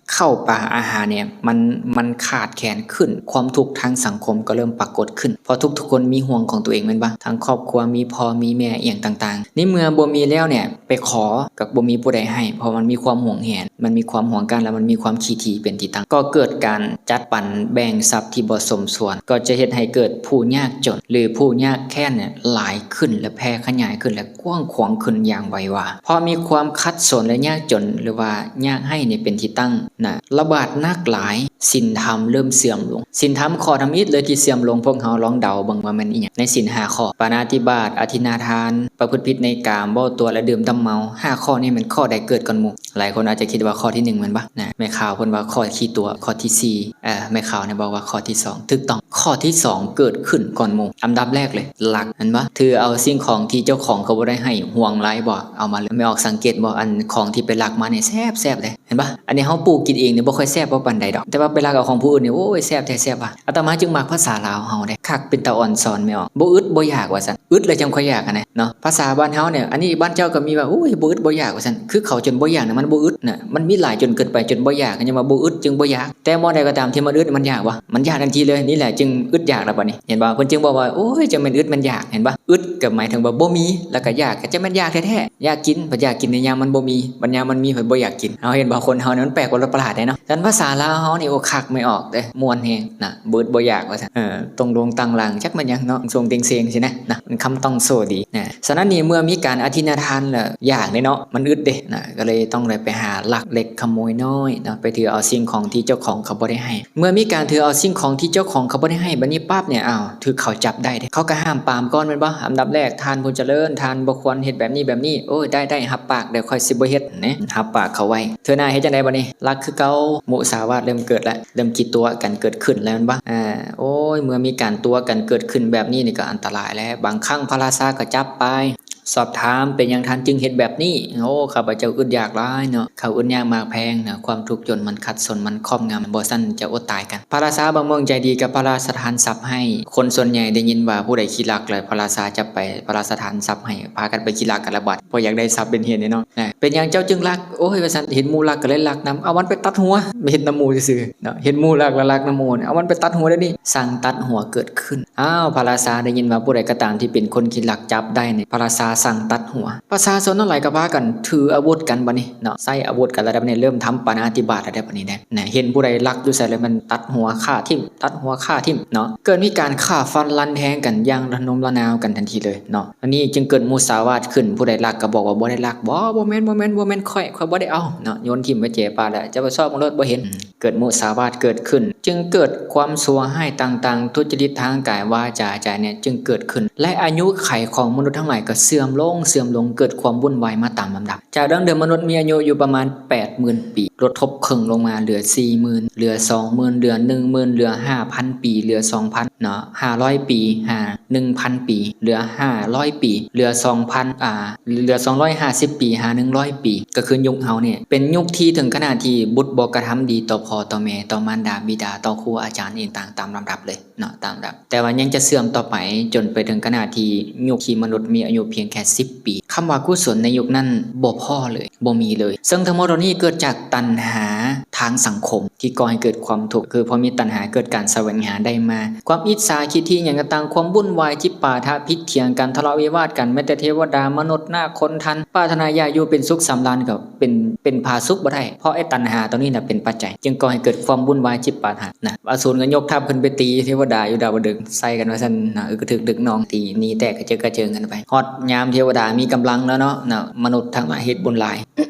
ເຂົ້າປາອາຫານເນ່ຍ ມັນ ມັນຂາດແຄນຂຶ້ນ ຄວາມທຸກທາງສັງຄົມກໍເລີ່ມປາກົດຂຶ້ນ ເພາະທຸກໆຄົນມີຫ່ວງຂອງຕົວເອງ ແມ່ນບໍ່? ທັງຄອບຄົວ ມີພໍ່ມີແມ່ ອີ່ຫຍັງຕ່າງໆ ໃນເມື່ອບໍ່ມີແລ້ວເນ່ຍ ໄປຂໍກໍບໍ່ມີຜູ້ໃດໃຫ້ ເພາະມັນມີຄວາມຫວງແຫນ ມັນມີຄວາມຫວງກັນ ແລະ ມັນມີຄວາມຂີ້ຖີ່ເປັນທີ່ຕັ້ງ ກໍເກີດການຈັດປັນແບ່ງຊັບທີ່ບໍ່ສົມສ່ວນ ກໍຈະເຮັດໃຫ້ເກີດຜູ້ຍາກຈົນ ຫຼື ຜູ້ຍາກແຄ້ນເນ່ຍຫຼາຍຂຶ້ນ ແລະ ແຜ່ຂະຫຍາຍຂຶ້ນ ແລະ ກວ້າງຂວາງຂຶ້ນຢ່າງໄວວາ ເພາະມີຄວາມຂັດສົນ ແລະ ຍາກຈົນ ຫຼືວ່າຍາກໄຮ້ນີ້ເປັນທີ່ຕັ້ງນະ ລະບາດໜັກຫຼາຍ ສິນທຳເລີ່ມເສື່ອມລົງ. ສິນທຳຂໍ້ທຳອິດເລີຍທີ່ເສື່ອມລົງ ພວກເຮົາລອງເດົາເບິ່ງວ່າແມ່ນອີ່ຫຍັງ? ໃນສິນຫ້າຂໍ້ ປານາທິບາດ ອະທິນນາທານ ປະພຶດຜິດໃນກາມ ເວົ້າຕົວະ ແລະ ດື່ມດຳເມົາ ຫ້າຂໍ້ນີ້ແມ່ນຂໍ້ໃດເກີດກ່ອນໝູ່? ຫຼາຍຄົນອາດຈະຄິດວ່າຂໍ້ທີໜຶ່ງແມ່ນບໍ່? ນະ ແມ່ຂ່າວເພິ່ນວ່າຂໍ້ຂີ້ຕົວະ ຂໍ້ທີສີ່ ເອີ ແມ່ຂ່າວນີ້ບອກວ່າຂໍ້ທີສອງ ຖືກຕ້ອງ ຂໍ້ທີສອງເກີດຂຶ້ນກ່ອນໝູ່ ອັນດັບແລກເລີຍ ລັກ ແມ່ນບໍ່? ຖືເອົາສິ່ງຂອງທີ່ເຈົ້າຂອງເຂົາບໍ່ໄດ້ໃຫ້ ຫວງຫຼາຍບໍ່? ເອົາມາເລີຍ ແມ່ອອກສັງເກດບໍ່? ອັນຂອງທີ່ໄປລັກມານີ້ແຊບໆເດ້ ເຫັນບໍ່? ອັນນີ້ເຮົາປູກກິນເອງນີ້ບໍ່ຄ່ອຍແຊບພໍປານໃດດອກ ແຕ່ວ່າໄປລັກເອົາຂອງຜູ້ອື່ນນີ້ ໂອ້ຍ ແຊບແທ້ແຊບວ່າ. ອາດຕະມາຈຶ່ງມັກພາສາລາວເຮົາເດ້ ຄັກ ເປັນຕາອ່ອນຊອນແມ່ອອກ ບໍ່ອຶດບໍ່ຢາກວ່າຊັ້ນ ອຶດແລ້ວຈັ່ງຄ່ອຍຢາກຫັ້ນນະເນາະ. ພາສາບ້ານເຮົານີ້ ອັນນີ້ບ້ານເຈົ້າກໍມີວ່າ ໂອ້ຍ ບໍ່ອຶດບໍ່ຢາກວ່າຊັ້ນ ຄືເຂົາຈົນບໍ່ຢາກນະ ມັນບໍ່ອຶດນະ ມັນມີຫຼາຍຈົນເກີນໄປ ຈົນບໍ່ຢາກ ຍັງວ່າບໍ່ອຶດຈຶ່ງບໍ່ຢາກ ແຕ່ໝໍ່ໃດກໍຕາມທີ່ມັນອຶດ ມັນຢາກບໍ່? ມັນຢາກທັນທີເລີຍ ນີ້ແຫຼະຈຶ່ງອຶດຢາກແລ້ວບັດນີ້ ເຫັນບໍ່? ເພິ່ນຈຶ່ງບອກວ່າ ໂອ້ຍ ຈັ່ງແມ່ນອึດແມ່ນຢາກ ເຫັນບໍ່? ອຶດກໍໝາຍເຖິງວ່າບໍ່ມີ ແລ້ວກໍຢາກກໍຈັ່ງແມ່ນຢາກແທ້ໆ ຢາກກິນ ພັດຢາກກິນໃນຍາມມັນບໍ່ມີ ບັດຍາມມັນມີພັດບໍ່ຢາກກິນ. ເຮົາເຫັນບໍ່ ຄົນເຮົານີ້ມັນແປກປະຫຼາດເດ້ເນາະ. ຄັນພາສາລາວເຮົານີ້ ໂອ້ ຄັກ ແມ່ອອກເດ້ ມ່ວນແຮງນະ ບໍ່ອຶດບໍ່ຢາກວ່າຊັ້ນ ເອີ ຕົງໂດງຕັງຫຼັງ ຈັກແມ່ນຫຍັງເນາະ ສົງເຕັງເຊງຊີ້ນະ ນະ ມັນຄຳຕ້ອງໂຊດີນະ. ສະນັ້ນນີ້ ເມື່ອມີການອະທິນນາທານແລ້ວ ຢາກເດ້ເນາະ ມັນອຶດເດ້ນະ ກໍເລີຍຕ້ອງໄດ້ໄປຫາລັກເລັກຂະໂມຍນ້ອຍເນາະ ໄປຖືເອົາສິ່ງຂອງທີ່ເຈົ້າຂອງເຂົາບໍ່ໄດ້ໃຫ້. ເມື່ອມີການຖືເອົາສິ່ງຂອງທີ່ເຈົ້າຂອງເຂົາບໍ່ໄດ້ໃຫ້ ບັດນີ້ປັບນີ້ ອ້າວ ຖືກເຂົາຈັບໄດ້ເດ້ ເຂົາກໍຫ້າມປາມກ່ອນແມ່ນບໍ່? ອັນດັບແລກ ທ່ານຜູ້ຈະເລີນ ທ່ານບໍ່ຄວນເຮັດແບບນີ້ແບບນີ້ ໂອ້ຍ ໄດ້ໆ ຮັບປາກ ດຽວຂ້ອຍຊິບໍ່ເຮັດ ນະ ຮັບປາກເຂົາໄວ້. ເທື່ອໜ້າເຮັດຈັ່ງໃດບັດນີ້? ລັກຄືເກົ່າ ມຸສາວາດເລີ່ມເກີດແລ້ວ ເລີ່ມຂີ້ຕົວະກັນເກີດຂຶ້ນແລ້ວແມ່ນບໍ່? ອາ ໂອ້ຍ ເມື່ອມີການຕົວະກັນເກີດຂຶ້ນແບບນີ້ນີ້ກໍອັນຕະລາຍແລ້ວ ບາງຄັ້ງພະລາຊາກໍຈັບໄປ ສອບຖາມ ເປັນຫຍັງທ່ານຈຶ່ງເຮັດແບບນີ້? ໂອ້ ຂ້າພະເຈົ້າອຶດຢາກຫຼາຍເນາະ ເຂົ້າອຶດຍາກໝາກແພງເນາະ ຄວາມທຸກຈົນມັນຂັດສົນ ມັນຄອບງຳ ບໍ່ຊັ້ນຈະອົດຕາຍກັນ. ພະລາຊາບາງເມືອງໃຈດີກັບພະລາຊະທານຊັບໃຫ້ ຄົນສ່ວນໃຫຍ່ໄດ້ຍິນວ່າຜູ້ໃດຂີ້ລັກແລ້ວພະລາຊາຈັບໄປ ພະລາຊະທານຊັບໃຫ້ ພາກັນໄປຂີ້ລັກກັນລະບາດ ເພາະຢາກໄດ້ຊັບເປັນເຫດນີ້ເນາະ. ເປັນຫຍັງເຈົ້າຈຶ່ງລັກ? ໂອ້ຍ ວ່າຊັ້ນ ເຮັດໝູ່ລັກກໍເລີຍລັກນຳ ເອົາມັນໄປຕັດຫົວ ເຮັດນຳໝູ່ຊື່ໆເນາະ ເຮັດໝູ່ລັກລະລັກນຳໝູ່ ເອົາມັນໄປຕັດຫົວດຽວນີ້. ສ້າງຕັດຫົວເກີດຂຶ້ນ ອ້າວ ພະລາຊາໄດ້ຍິນວ່າຜູ້ໃດກໍຕາມທີ່ເປັນຄົນຂີ້ລັກຈັບໄດ້ນີ້ ພະລາຊາສັ່ງຕັດຫົວ ປະຊາຊົນທັງຫຼາຍກໍພາກັນຖືອາວຸດກັນບັດນີ້ເນາະ ໃຊ້ອາວຸດກັນລະດັບນີ້ ເລີ່ມທຳປານາທິບາດແລ້ວເດ້ບັດນີ້ນະ ເຫັນຜູ້ໃດລັກຢູ່ໃສແລ້ວແມ່ນຕັດຫົວຂ້າຖິ້ມ ຕັດຫົວຂ້າຖິ້ມເນາະ ເກີດມີການຂ້າຟັນລັນແທງກັນຢ່າງລະນົມລະນາວກັນທັນທີເລີຍເນາະ. ອັນນີ້ຈຶ່ງເກີດມຸສາວາດຂຶ້ນ ຜູ້ໃດລັກກໍບອກວ່າບໍ່ໄດ້ລັກ ບໍ່ ບໍ່ແມ່ນ ບໍ່ແມ່ນ ບໍ່ແມ່ນຂ້ອຍ ຂ້ອຍບໍ່ໄດ້ເອົາເນາະ ໂຍນຖິ້ມໄວ້ເຈປາແລ້ວ ເຈົ້າໄປຊອກເບິ່ງໂລດ ບໍ່ເຫັນ. ເກີດມຸສາວາດເກີດຂຶ້ນ ຈຶ່ງເກີດຄວາມຊົ່ວຮ້າຍຕ່າງໆ ທຸດຈະລິດທາງກາຍ ວາຈາ ໃຈນີ້ຈຶ່ງເກີດຂຶ້ນ ແລະ ອາຍຸໄຂຂອງມະນຸດທັງຫຼາຍກໍເສື່ອມລົງ ເສື່ອມລົງ ເກີດຄວາມວຸ່ນວາຍມາຕາມລຳດັບ. ຈາກເດີມມະນຸດມີອາຍຸຢູ່ປະມານແປດໝື່ນປີ ລົດທົບເຄິ່ງລົງມາເຫຼືອສີ່ໝື່ນ ເຫຼືອສອງໝື່ນ ເຫຼືອໜຶ່ງໝື່ນ ເຫຼືອຫ້າພັນປີ ເຫຼືອສອງພັນເນາະ ຫ້າຮ້ອຍປີ ຫາໜຶ່ງພັນປີ ເຫຼືອຫ້າຮ້ອຍປີ ເຫຼືອສອງພັນ ອາ ເຫຼືອສອງຮ້ອຍຫ້າສິບປີ ຫາໜຶ່ງຮ້ອຍປີ ກໍຄືຍຸກເຮົານີ້ ເປັນຍຸກທີ່ເຖິງຂະໜາດທີ່ບຸດບໍ່ກະທຳດີຕໍ່ພໍ່ຕໍ່ແມ່ ຕໍ່ມານດາບິດາ ຕໍ່ຄູອາຈານເອງຕ່າງຕາມລຳດັບເລີຍເນາະ ຕາມລຳດັບ ແຕ່ວ່າຍັງຈະເສື່ອມຕໍ່ໄປຈົນໄປເຖິງຂະໜາດທີ່ຍຸກທີ່ມະນຸດມີອາຍຸພຽງແຄ່ສິບປີ ຄຳວ່າກຸສົນໃນຍຸກນັ້ນບໍ່ພໍເລີຍ ບໍ່ມີເລີຍ ເຊິ່ງທັງໝົດເຫຼົ່ານີ້ເກີດຈາກຕັນຫາທາງສັງຄົມ ທີ່ກໍ່ໃຫ້ເກີດຄວາມທຸກ ຄືພໍມີຕັນຫາເກີດການສະແຫວງຫາໄດ້ມາ ຄວາມອິດສາ ທິດຖິ ຫຍັງຕ່າງໆ ຄວາມວຸ່ນວາຍ ຈິປາທະ ຜິດຖຽງກັນ ທະເລາະວິວາດກັນ ແມ້ແຕ່ເທວະດາ ມະນຸດ ນາກ ຄົນ ທ່ານ ປາດຖະໜາຢາກຢູ່ເປັນສຸກສຳລານ ກໍເປັນ ເປັນຜາສຸກບໍ່ໄດ້ ເພາະໄອ້ຕັນຫາຕົວນີ້ນະເປັນປັດໄຈ ຈຶ່ງກໍ່ໃຫ້ເກີດຄວາມວຸ່ນວາຍ ຈິປາທະນະ ອະສູນກໍຍົກທັບຂຶ້ນໄປຕີເທວະດາຢູ່ດາວດຶງ ໃສ່ກັນວ່າຊັ້ນນະ ອຶກກະທຶກດຶກໜອງ ຕີໜີແຕກກະເຈິກກະເຈິງກັນໄປ ຮອດຍາມເທວະດາມີກຳລັງແລ້ວເນາະ ນະ ມະນຸດທັງຫຼາຍເຮັດບຸນຫຼາຍ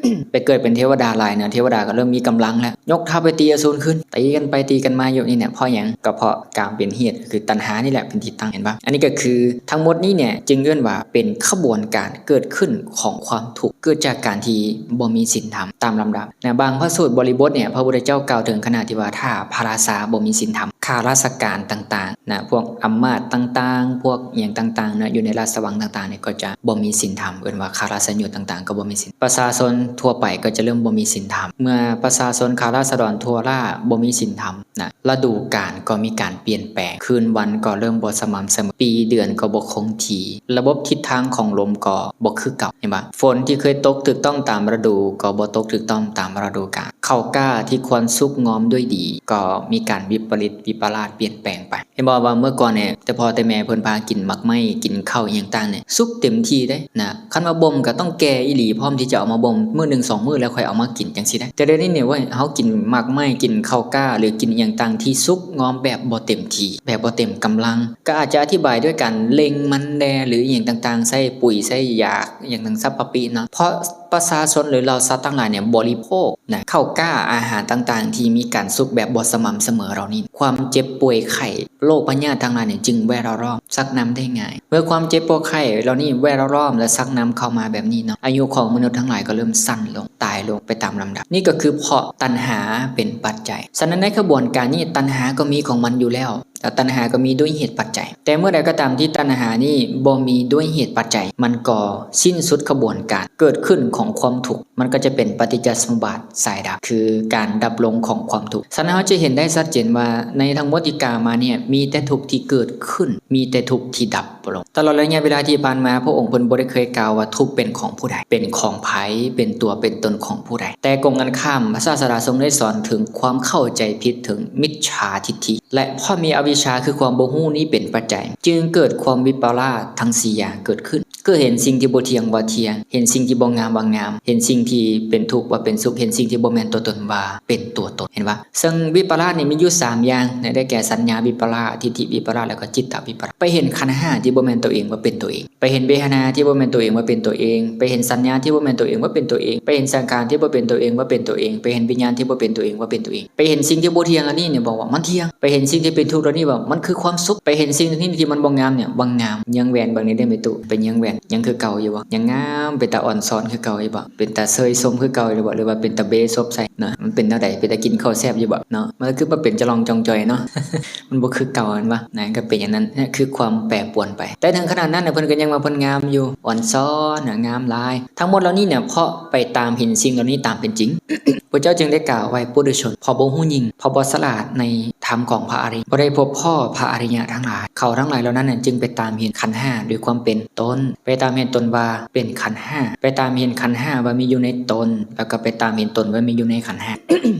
ໄປເກີດເປັນເທວະດາຫຼາຍນະ ເທວະດາກໍເລີ່ມມີກຳລັງແລ້ວ ຍົກທັບໄປຕີອະສູນຄືນ ຕີກັນໄປຕີກັນມາຢູ່ນີ້ແຫຼະ ເພາະຫຍັງ? ກໍເພາະກາມເປັນເຫດ ກໍຄືຕັນຫານີ້ແຫຼະເປັນທີ່ຕັ້ງ ເຫັນບໍ່? ອັນນີ້ກໍຄືທັງໝົດນີ້ເນ່ຍ ຈຶ່ງເອີ້ນວ່າເປັນຂະບວນການເກີດຂຶ້ນຂອງຄວາມທຸກ ເກີດຈາກການທີ່ບໍ່ມີສິນທຳຕາມລຳດັບນະ ບາງພະສູດບໍລິບົດເນ່ຍ ພະພຸດທະເຈົ້າກ່າວເຖິງຂະນະທີ່ວ່າ ຖ້າພະລາຊາບໍ່ມີສິນທຳ ຂ ຂ້າລາຊະການຕ່າງໆນະ ພວກອຳມາດຕ່າງໆ ພວກອີ່ຫຍັງຕ່າງໆນະ ຢູ່ໃນລາຊະວັງຕ່າງໆນີ້ ກໍຈະບໍ່ມີສິນທຳ ເອີ້ນວ່າຂ້າລາຊະຍຸດຕ່າງໆກໍບໍ່ມີສິນ ປະຊາຊົນທົ່ວໄປກໍຈະເລີ່ມບໍ່ມີສິນທຳ. ເມື່ອປະຊາຊົນ ຂ້າລາຊະດອນ ທົ່ວລາດບໍ່ມີສິນທຳນະ ລະດູການກໍມີການປ່ຽນແປງ, ຄືນວັນກໍເລີ່ມບໍ່ສະໝ່ຳສະເໝີ, ປີເດືອນກໍບໍ່ຄົງທີ່, ລະບົບທິດທາງຂອງລົມກໍບໍ່ຄືເກົ່າ, ເຫັນບໍ່? ຝົນທີ່ເຄີຍຕົກຖືກຕ້ອງຕາມລະດູກໍບໍ່ຕົກຖືກຕ້ອງຕາມລະດູການ, ເຂົ້າກ້າທີ່ຄວນສຸກງອມດ້ວຍດີກໍມີການວິປະລິດວິປະຫຼາດປ່ຽນແປງໄປ. ເຫັນບໍ່ວ່າເມື່ອກ່ອນນີ້ ແຕ່ພໍ່ແຕ່ແມ່ເພິ່ນພາກິນໝາກໄມ້ ກິນເຂົ້າອີ່ຫຍັງຕ່າງນີ້ ສຸກເຕັມທີ່ເດ້ນະ, ຄັນວ່າບົ່ມກໍຕ້ອງແກ່ອີ່ຫຼີ ພ້ອມທີ່ຈະເອົາມາບົ່ມມື້ໜຶ່ງສອງມື້ ແລ້ວຄ່ອຍເອົາມາກິນ ຈັ່ງຊີ້ໄດ໋. ແຕ່ດຽວນີ້ນີ້ ໂອ້ຍ ເຮົາກິນໝາກໄມ້ ກິນເຂົ້າກ້າ ຫຼື ກິນອີ່ຫຍັງຕ່າງທີ່ສຸກງອມແບບບໍ່ເຕັມທີ່ ແບບບໍ່ເຕັມກຳລັງ ກໍອາດຈະອະທິບາຍດ້ວຍການເລັ່ງມັນແດ່ ຫຼື ອີ່ຫຍັງຕ່າງໆ ໃສ່ປຸ໋ຍ ໃສ່ຢາ ອີ່ຫຍັງຕ່າງສັບປະປິເນາະ. ເພາະປະຊາຊົນ ຫຼື ເຫຼົ່າສັດທັງຫຼາຍນີ້ ບໍລິໂພກນະ ເຂົ້າກ້າ ອາຫານຕ່າງໆ ທີ່ມີການສຸກແບບບໍ່ສະໝ່ຳສະເໝີເຫຼົ່ານີ້ ຄວາມເຈັບປ່ວຍໄຂ້ ໂລກພະຍາດທັງຫຼາຍນີ້ຈຶ່ງແວດລ້ອມຊັກນຳໄດ້ງ່າຍ. ເມື່ອຄວາມເຈັບປ່ວຍໄຂ້ເຫຼົ່ານີ້ແວດລ້ອມ ແລະ ຊັກນຳເຂົ້າມາແບບນີ້ເນາະ, ອາຍຸຂອງມະນຸດທັງຫຼາຍກໍເລີ່ມສັ້ນລົງ, ຕາຍລົງໄປຕາມລຳດັບ. ນີ້ກໍຄືເພາະຕັນຫາເປັນປັດໄຈ. ສະນັ້ນໃນຂະບວນການນີ້ ຕັນຫາກໍມີຂອງມັນຢູ່ແລ້ວ, ແລ້ວຕັນຫາກໍມີດ້ວຍເຫດປັດໄຈ. ແຕ່ເມື່ອໃດກໍຕາມທີ່ຕັນຫານີ້ບໍ່ມີດ້ວຍເຫດປັດໄຈ, ມັນກໍສິ້ນສຸດຂະບວນການເກີດຂຶ້ນຂອງຄວາມທຸກ. ມັນກໍຈະເປັນປະຕິດຈະສະມຸບາດສາຍດັບ ຄືການດັບລົງຂອງຄວາມທຸກ. ສະນັ້ນເຮົາຈະເຫັນໄດ້ຊັດເຈນວ່າ ໃນທັງໝົດທີ່ກ່າວມານີ້ ມີແຕ່ທຸກທີ່ເກີດຂຶ້ນ, ມີແຕ່ທຸກທີ່ດັບລົງ. ຕະຫຼອດໄລຍະເວລາທີ່ຜ່ານມາ ພະອົງເພິ່ນບໍ່ໄດ້ເຄີຍກ່າວວ່າທຸກເປັນຂອງຜູ້ໃດ, ເປັນຂອງໃຜ, ເປັນຕົວເປັນຕົນຂອງຜູ້ໃດ. ແຕ່ກົງກັນຂ້າມ, ພະສາສະດາຊົງໄດ້ສອນເຖິງຄວາມເຂົ້າໃຈຜິດ, ເຖິງມິດຈາທິດຖິ ແລະ ເພາະມີອະວິຊາ ຄືຄວາມບໍ່ຮູ້ນີ້ເປັນປັດໄຈ, ຈຶ່ງເກີດຄວາມວິປະຫຼາດທັງສີ່ຢ່າງເກີດຂຶ້ນ. ຄືເຫັນສິ່ງທີ່ບໍ່ທ່ຽງວ່າທ່ຽງ, ເຫັນສິ່ງທີ່ບໍ່ງາມວ່າງາມ, ເຫັນສິ່ງທີ່ເປັນທຸກວ່າເປັນສຸກ, ເຫັນສິ່ງທີ່ບໍ່ແມ່ນຕົວຕົນວ່າເປັນຕົວຕົນ. ເຫັນບໍ່? ເຊິ່ງວິປະຫຼາດນີ້ມີຢູ່ສາມຢ່າງ, ໄດ້ແກ່ສັນຍາວິປະຫຼາດ, ທິດຖິວິປະຫຼາດ ແລ້ວກໍຈິດຕະວິປະຫຼາດ. ໄປເຫັນຂັນຫ້າທີ່ບໍ່ແມ່ນຕົວເອງວ່າເປັນຕົວເອງ, ໄປເຫັນເວທະນາທີ່ບໍ່ແມ່ນຕົວເອງວ່າເປັນຕົວເອງ, ໄປເຫັນສັນຍາທີ່ບໍ່ແມ່ນຕົວເອງວ່າເປັນຕົວເອງ, ໄປເຫັນສັງຂານທີ່ບໍ່ເປັນຕົວເອງວ່າເປັນຕົວເອງ, ໄປເຫັນວິນຍານທີ່ບໍ່ເປັນຕົວເອງວ່າເປັນຕົວເອງ. ໄປເຫັນສິ່ງທີ່ບໍ່ທ່ຽງເຫຼົ່ານີ້ນີ້ບອກວ່າມັນທ່ຽງ, ໄປເຫັນສິ່ງທີ່ເປັນທຸກເຫຼົ່ານີ້ວ່າມັນຄືຄວາມສຸກ, ໄປເຫັນສິ່ງທີ່ ທີ່ມັນບໍ່ງາມນີ້ວ່າງາມ. ຍັງແວ່ນເບິ່ງນີ້ເດ້ແມ່ຕູ້, ໄປຍັງແວ່ນ ຍັງຄືເກົ່າຢູ່ບໍ່? ຍັງງາມ ເປັນຕາອ່ອນຊອນຄືເກົ່າຢູ່ບໍ່? ເປັນຕາເຊີຍຊົມຄືເກົ່າຢູ່ບໍ່? ຫຼືວ່າເປັນຕາເບສົບໃສ່ເນາະ? ມັນເປັນແນວໃດ? ເປັນຕາກິນເຂົ້າແຊບຢູ່ບໍ່ເນາະ? ມັນຄືມາເປັນຈະລ່ອງຈ່ອງຈ່ອຍເນາະ, ມັນບໍ່ຄືເກົ່າແມ່ນບໍ່? ນະ ກໍເປັນຢ່າງນັ້ນ, ນະ ຄືຄວາມແປປວນໄປ. ແຕ່ເຖິງຂະໜາດນັ້ນນະ ເພິ່ນກໍຍັງວ່າເພິ່ນງາມຢູ່, ອ່ອນຊອນນະ, ງາມຫຼາຍ. ທັງໝົດເຫຼົ່ານີ້ນະ ເພາະໄປຕາມເຫັນສິ່ງເຫຼົ່ານີ້ຕາມເປັນຈິງ. ພະເຈົ້າຈຶ່ງໄດ້ກ່າວໄວ້ ປຸຖຸຊົນ ເພາະບໍ່ຮູ້ຍິ່ງ, ເພາະບໍ່ສະຫຼາດໃນທຳຂອງພະອະລິ, ບໍ່ໄດ້ພົບພໍ້ພະອະລິຍະທັງຫຼາຍ. ເຂົາທັງຫຼາຍເຫຼົ່ານັ້ນນະ ຈຶ່ງໄປຕາມເຫັນຂັນຫ້າດ້ວຍຄວາມເປັນຕົນ, ໄປຕາມເຫັນຕົນວ່າເປັນຂັນຫ້າ, ໄປຕາມເຫັນຂັນຫ້າວ່າມີຢູ່ໃນຕົນ, ແລ້ວກໍໄປຕາມເຫັນຕົນວ່າມີຢູ່ໃນຂັນຫ້າ,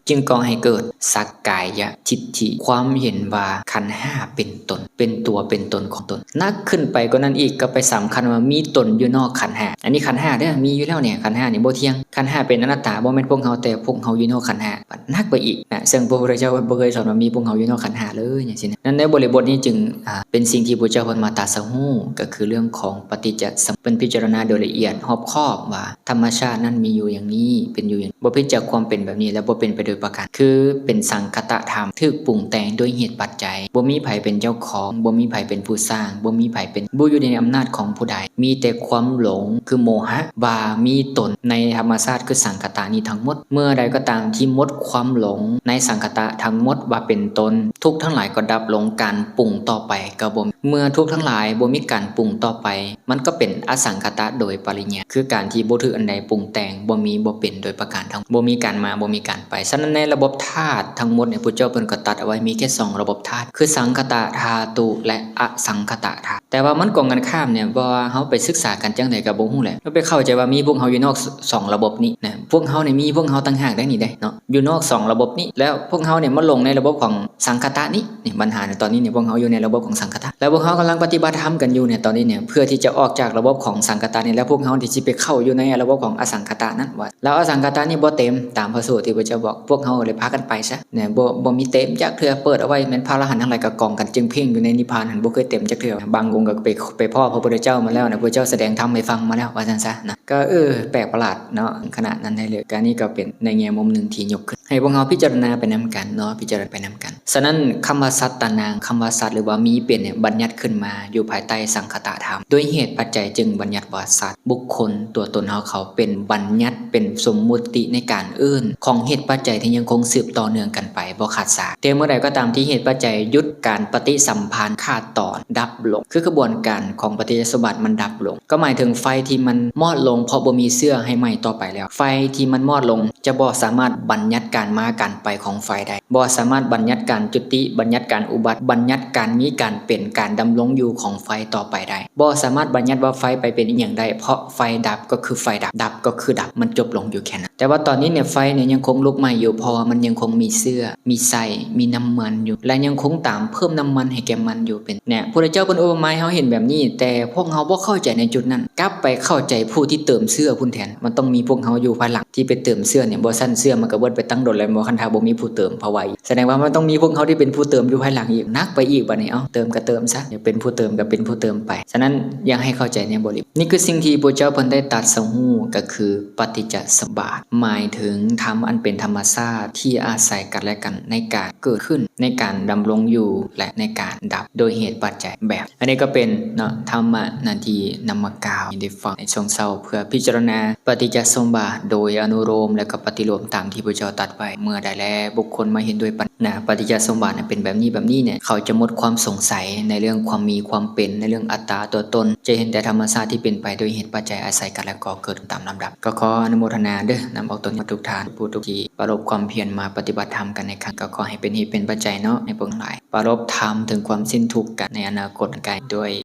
ຈຶ່ງກໍ່ໃຫ້ເກີດສັກກາຍະທິດຖິ, ຄວາມເຫັນວ່າຂັນຫ້າເປັນຕົນ, ເປັນຕົວເປັນຕົນຂອງຕົນ. ໜັກຂຶ້ນໄປກວ່ານັ້ນອີກ ກໍໄປສຳຄັນວ່າມີຕົນຢູ່ນອກຂັນຫ້າ. ອັນນີ້ຂັນຫ້າເດີ້ ມີຢູ່ແລ້ວນີ້, ຂັນຫ້ານີ້ບໍ່ທ່ຽງ, ຂັນຫ້າເປັນອະນັດຕາ, ບໍ່ແມ່ນພວກເຮົາ, ແຕ່ພວກເຮົາຢູ່ນອກຂັນຫ້າ. ບັດໜັກໄປອີກນະ, ເຊິ່ງພະພຸດທະເຈົ້າເພິ່ນບໍ່ເຄີຍສອນວ່າມີພວກເຮົາຢູ່ນອກຂັນຫ້າເລີຍ ຈັ່ງຊີ້ນະ. ໃນບໍລິບົດນີ້ຈຶ່ງ ອ່າ ເປັນສິ່ງທີ່ພະເຈົ້າເພິ່ນມາຕັດສະຮູ້, ກໍຄືເລື່ອງຂອງປະຕິດຈະສຳ ເພິ່ນພິຈາລະນາໂດຍລະອຽດຮອບຄອບວ່າ ທຳມະຊາດນັ້ນມີຢູ່ຢ່າງນີ້, ເປັນຢູ່ຢ່າງ ບໍ່ຜິດຈາກຄວາມເປັນແບບນີ້ ແລະ ບໍ່ເປັນໄປໂດຍປະການ, ຄືເປັນສັງຄະຕະທຳ, ຖືກປຸງແຕ່ງດ້ວຍເຫດປັດໄຈ, ບໍ່ມີໃຜເປັນເຈົ້າຂອງ, ບໍ່ມີໃຜເປັນຜູ້ສ້າງ, ບໍ່ມີໃຜເປັນ ບໍ່ຢູ່ໃນອຳນາດຂອງຜູ້ໃດ, ມີແຕ່ຄວາມຫຼົງ ຄືໂມຫະ ວ່າມີຕົນໃນທຳມະຊາດ ຄືສັງຄະຕະນີ້ທັງໝົດ. ເມື່ອໃດກໍຕາມທີ່ໝົດຄວາມຫຼົງໃນສັງຄະຕະທັງໝົດວ່າເປັນຕົນ, ທຸກທັງຫຼາຍກໍດັບລົງ, ການປຸງຕໍ່ໄປກໍບໍ່ມີ. ເມື່ອທຸກທັງຫຼາຍບໍ່ມີການປຸງຕໍ່ໄປ, ມັນກໍເປັນອະສັງຄະຕະໂດຍປະລິຍາຍ, ຄືການທີ່ບໍ່ຖືກອັນໃດປຸງແຕ່ງ, ບໍ່ມີບໍ່ເປັນໂດຍປະການທັງ, ບໍ່ມີການມາ, ບໍ່ມີການໄປ. ສະນັ້ນໃນລະບົບທາດທັງໝົດນີ້ ພະເຈົ້າເພິ່ນກໍຕັດເອົາໄວ້ມີແຄ່ສອງລະບົບທາດ, ຄືສັງຄະຕະທາຕຸ ແລະ ອະສັງຄະຕະທາຕຸ. ແຕ່ວ່າມັນກົງກັນຂ້າມນີ້, ເພາະວ່າເຮົາໄປສຶກສາກັນຈັ່ງໃດກໍບໍ່ຮູ້ແຫຼະ, ເຮົາໄປເຂົ້າໃຈວ່າມີພວກເຮົາຢູ່ນອກສອງລະບົບນີ້ນະ, ພວກເຮົານີ້ມີພວກເຮົາຕ່າງຫາກໄດ໋ນີ້ເດ້ເນາະ, ຢູ່ນອກສອງລະບົບນີ້, ແລ້ວພວກເຮົານີ້ມາລົງໃນລະບົບຂອງ ສັງຄະຕະນີ້ ນີ້ບັນຫາໃນຕອນນີ້ນີ້ ພວກເຮົາຢູ່ໃນລະບົບຂອງສັງຄະຕະ ແລ້ວພວກເຮົາກຳລັງປະຕິບັດທຳກັນຢູ່ໃນຕອນນີ້ນີ້ ເພື່ອທີ່ຈະອອກຈາກລະບົບຂອງສັງຄະຕະນີ້ ແລ້ວພວກເຮົາທີ່ຊິໄປເຂົ້າຢູ່ໃນລະບົບຂອງອະສັງຄະຕະນັ້ນວ່າ ແລ້ວອະສັງຄະຕະນີ້ບໍ່ເຕັມຕາມພະສູດທີ່ພະເຈົ້າບອກ ພວກເຮົາເລີຍພາກັນໄປຊະ ແນ່ ບໍ່ ບໍ່ມີເຕັມຈັກເທື່ອ ເປີດເອົາໄວ້ແມ່ນພະອະລະຫັນທັງຫຼາຍກໍກອງກັນເຈີງເພງຢູ່ໃນນິບພານຫັ້ນ ບໍ່ເຄີຍເຕັມຈັກເທື່ອ ບາງອົງກໍໄປ ໄປພໍ້ພະພຸດທະເຈົ້າມາແລ້ວນະ ພະເຈົ້າສະແດງທຳໃຫ້ຟັງມາແລ້ວ ວ່າຊັ້ນຊະນະ ກໍ ເອີ ແປກປະຫຼາດເນາະ ຂະນະນັ້ນໃດເລີຍ ການນີ້ກໍເປັນໃນແງ່ມຸມໜຶ່ງທີ່ຍົກຂຶ້ນ ໃຫ້ພວກເຮົາພິຈາລະນາໄປນຳກັນເນາະ ພິຈາລະນາໄປນຳກັນ. ສະນັ້ນ ຄຳວ່າສັດຕານັງ ຄຳວ່າສັດ ຫຼືວ່າມີເປັນນີ້ ບັນຍັດຂຶ້ນມາຢູ່ພາຍໃຕ້ສັງຄະຕະທຳ ດ້ວຍເຫດປັດໄຈຈຶ່ງບັນຍັດວ່າສັດ. ບຸກຄົນ ຕົວຕົນເຮົາເຂົາເປັນບັນຍັດ ເປັນສົມມຸດຕິ ໃນການເອີ້ນຂອງເຫດປັດໄຈທີ່ຍັງຄົງສືບຕໍ່ເນື່ອງກັນໄປບໍ່ຂາດສາຍ. ແຕ່ເມື່ອໃດກໍຕາມທີ່ເຫດປັດໄຈຢຸດການປະຕິສຳພັນ ຂາດຕອນ ດັບລົງ ຄືຂະບວນການຂອງປະຕິດຈະສົມບັດມັນດັບລົງ ກໍໝາຍເຖິງໄຟທີ່ມັນມອດລົງ ເພາະບໍ່ມີເຊື້ອໃຫ້ໄໝ້ຕໍ່ໄປແລ້ວ. ໄຟທີ່ມັນມອດລົງຈະບໍ່ສາມາດບັນຍັດການມາການໄປຂອງໄຟໄດ້, ບໍ່ສາມາດບັນຍັດການຈຸຕິ, ບັນຍັດການອຸບັດ, ບັນຍັດການມີການເປັນ, ການດຳລົງຢູ່ຂອງໄຟຕໍ່ໄປໄດ້, ບໍ່ສາມາດບັນຍັດວ່າໄຟໄປເປັນອີ່ຫຍັງໄດ້, ເພາະໄຟດັບກໍຄືໄຟດັບ, ດັບກໍຄືດັບ, ມັນຈົບລົງຢູ່ແຄ່ນັ້ນ. ແຕ່ວ່າຕອນນີ້ເນຍ ໄຟເນຍຍັງຄົງລຸກໄໝ້ຢູ່, ເພາະວ່າມັນຍັງຄົງມີເຊື້ອ, ມີໄສ້, ມີນ້ຳມັນຢູ່ ແລະ ຍັງຄົງຕາມເພີ່ມນ້ຳມັນໃຫ້ແກ່ມັນຢູ່. ເປັນ ເນຍ ພະພຸດທະເຈົ້າເພິ່ນອຸປະມາໃຫ້ເຮົາເຫັນແບບນີ້, ແຕ່ພວກເຮົາບໍ່ເຂົ້າໃຈໃນຈຸດນັ້ນ, ກັບໄປເຂົ້າໃຈຜູ້ທີ່ເຕີມເຊື້ອພຸ້ນແທນ. ມັນຕ້ອງມີພວກເຮົາຢູ່ພາຍຫຼັງທີ່ໄປເຕີມເຊື້ອນີ້, ບໍ່ຊັ້ນເຊື້ອມັນກໍເບິດໄປຕັ້ງດົນແລ້ວ ບໍ່ ຄັນຖ້າບໍ່ມີຜູ້ເຕີມພາວາອີກ. ສະແດງວ່າມັນຕ້ອງມີພວກເຮົາທີ່ເປັນຜູ້ເຕີມຢູ່ພາຍຫຼັງອີກ, ໜັກໄປອີກບັດນີ້. ເອົ້າ ເຕີມກໍເຕີມຊະ, ຢາກເປັນຜູ້ເຕີມກໍເປັນຜູ້ເຕີມໄປ. ສະນັ້ນ ຢາກໃຫ້ເຂົ້າໃຈໃນບໍລິ ນີ້ຄືສິ່ງທີ່ພະພຸດທະເຈົ້າເພິ່ນໄດ້ຕັດສະຮູ້ ກໍຄືປະຕິດຈະສະບັດ, ໝາຍເຖິງທຳອັນເປັນທຳມະຊາດທີ່ອາໄສກັນແລະກັນໃນການເກີດຂຶ້ນ, ໃນການດຳລົງຢູ່ ແລະ ໃນການດັບໂດຍເຫດປັດໄຈແບບ. ອັນນີ້ກໍເປັນເນາະ ທຳມະນຳທີ່ນຳມາກ່າວໃຫ້ໄດ້ຟັງໃນຊ່ວງເຊົ້າ ເພື່ອພິຈາລະນາປະຕິດຈະສົມບັດໂດຍອະນຸໂລມ ແລະ ກໍປະຕິໂລມຕາມທີ່ພະເຈົ້າຕັດໄວ້. ເມື່ອໃດແລບຸກຄົນມາເຫັນດ້ວຍປັນນາ ປະຕິດຈະສົມບັດເປັນແບບນີ້ ແບບນີ້ເນຍ ເຂົາຈະໝົດຄວາມສົງໄສໃນເລື່ອງຄວາມມີຄວາມເປັນ, ໃນເລື່ອງອັດຕາຕົວຕົນ, ຈະເຫັນແຕ່ທຳມະຊາດທີ່ເປັນໄປໂດຍເຫດປັດໄຈອາໄສກັນ ແລະ ກໍເກີດຕາມລຳດັບ. ກໍຂໍອະນຸໂມທະນາເດີ້ ນຳອອກຕົນມາທຸກທ່ານ ຜູ້ທຸກທີ່ປະລົບຄວາມພຽນມາປະຕິບັດທຳກັນໃນຄັ້ງ, ກໍຂໍໃຫ້ເປັນເຫດເປັນປັດໄຈເນາະ ໃຫ້ພວກທັງຫຼາຍປະລົບທຳເຖິງຄວາມສິ້ນທຸກກັນໃນອະນາຄົດອັນໃກ້ ດ້ວຍ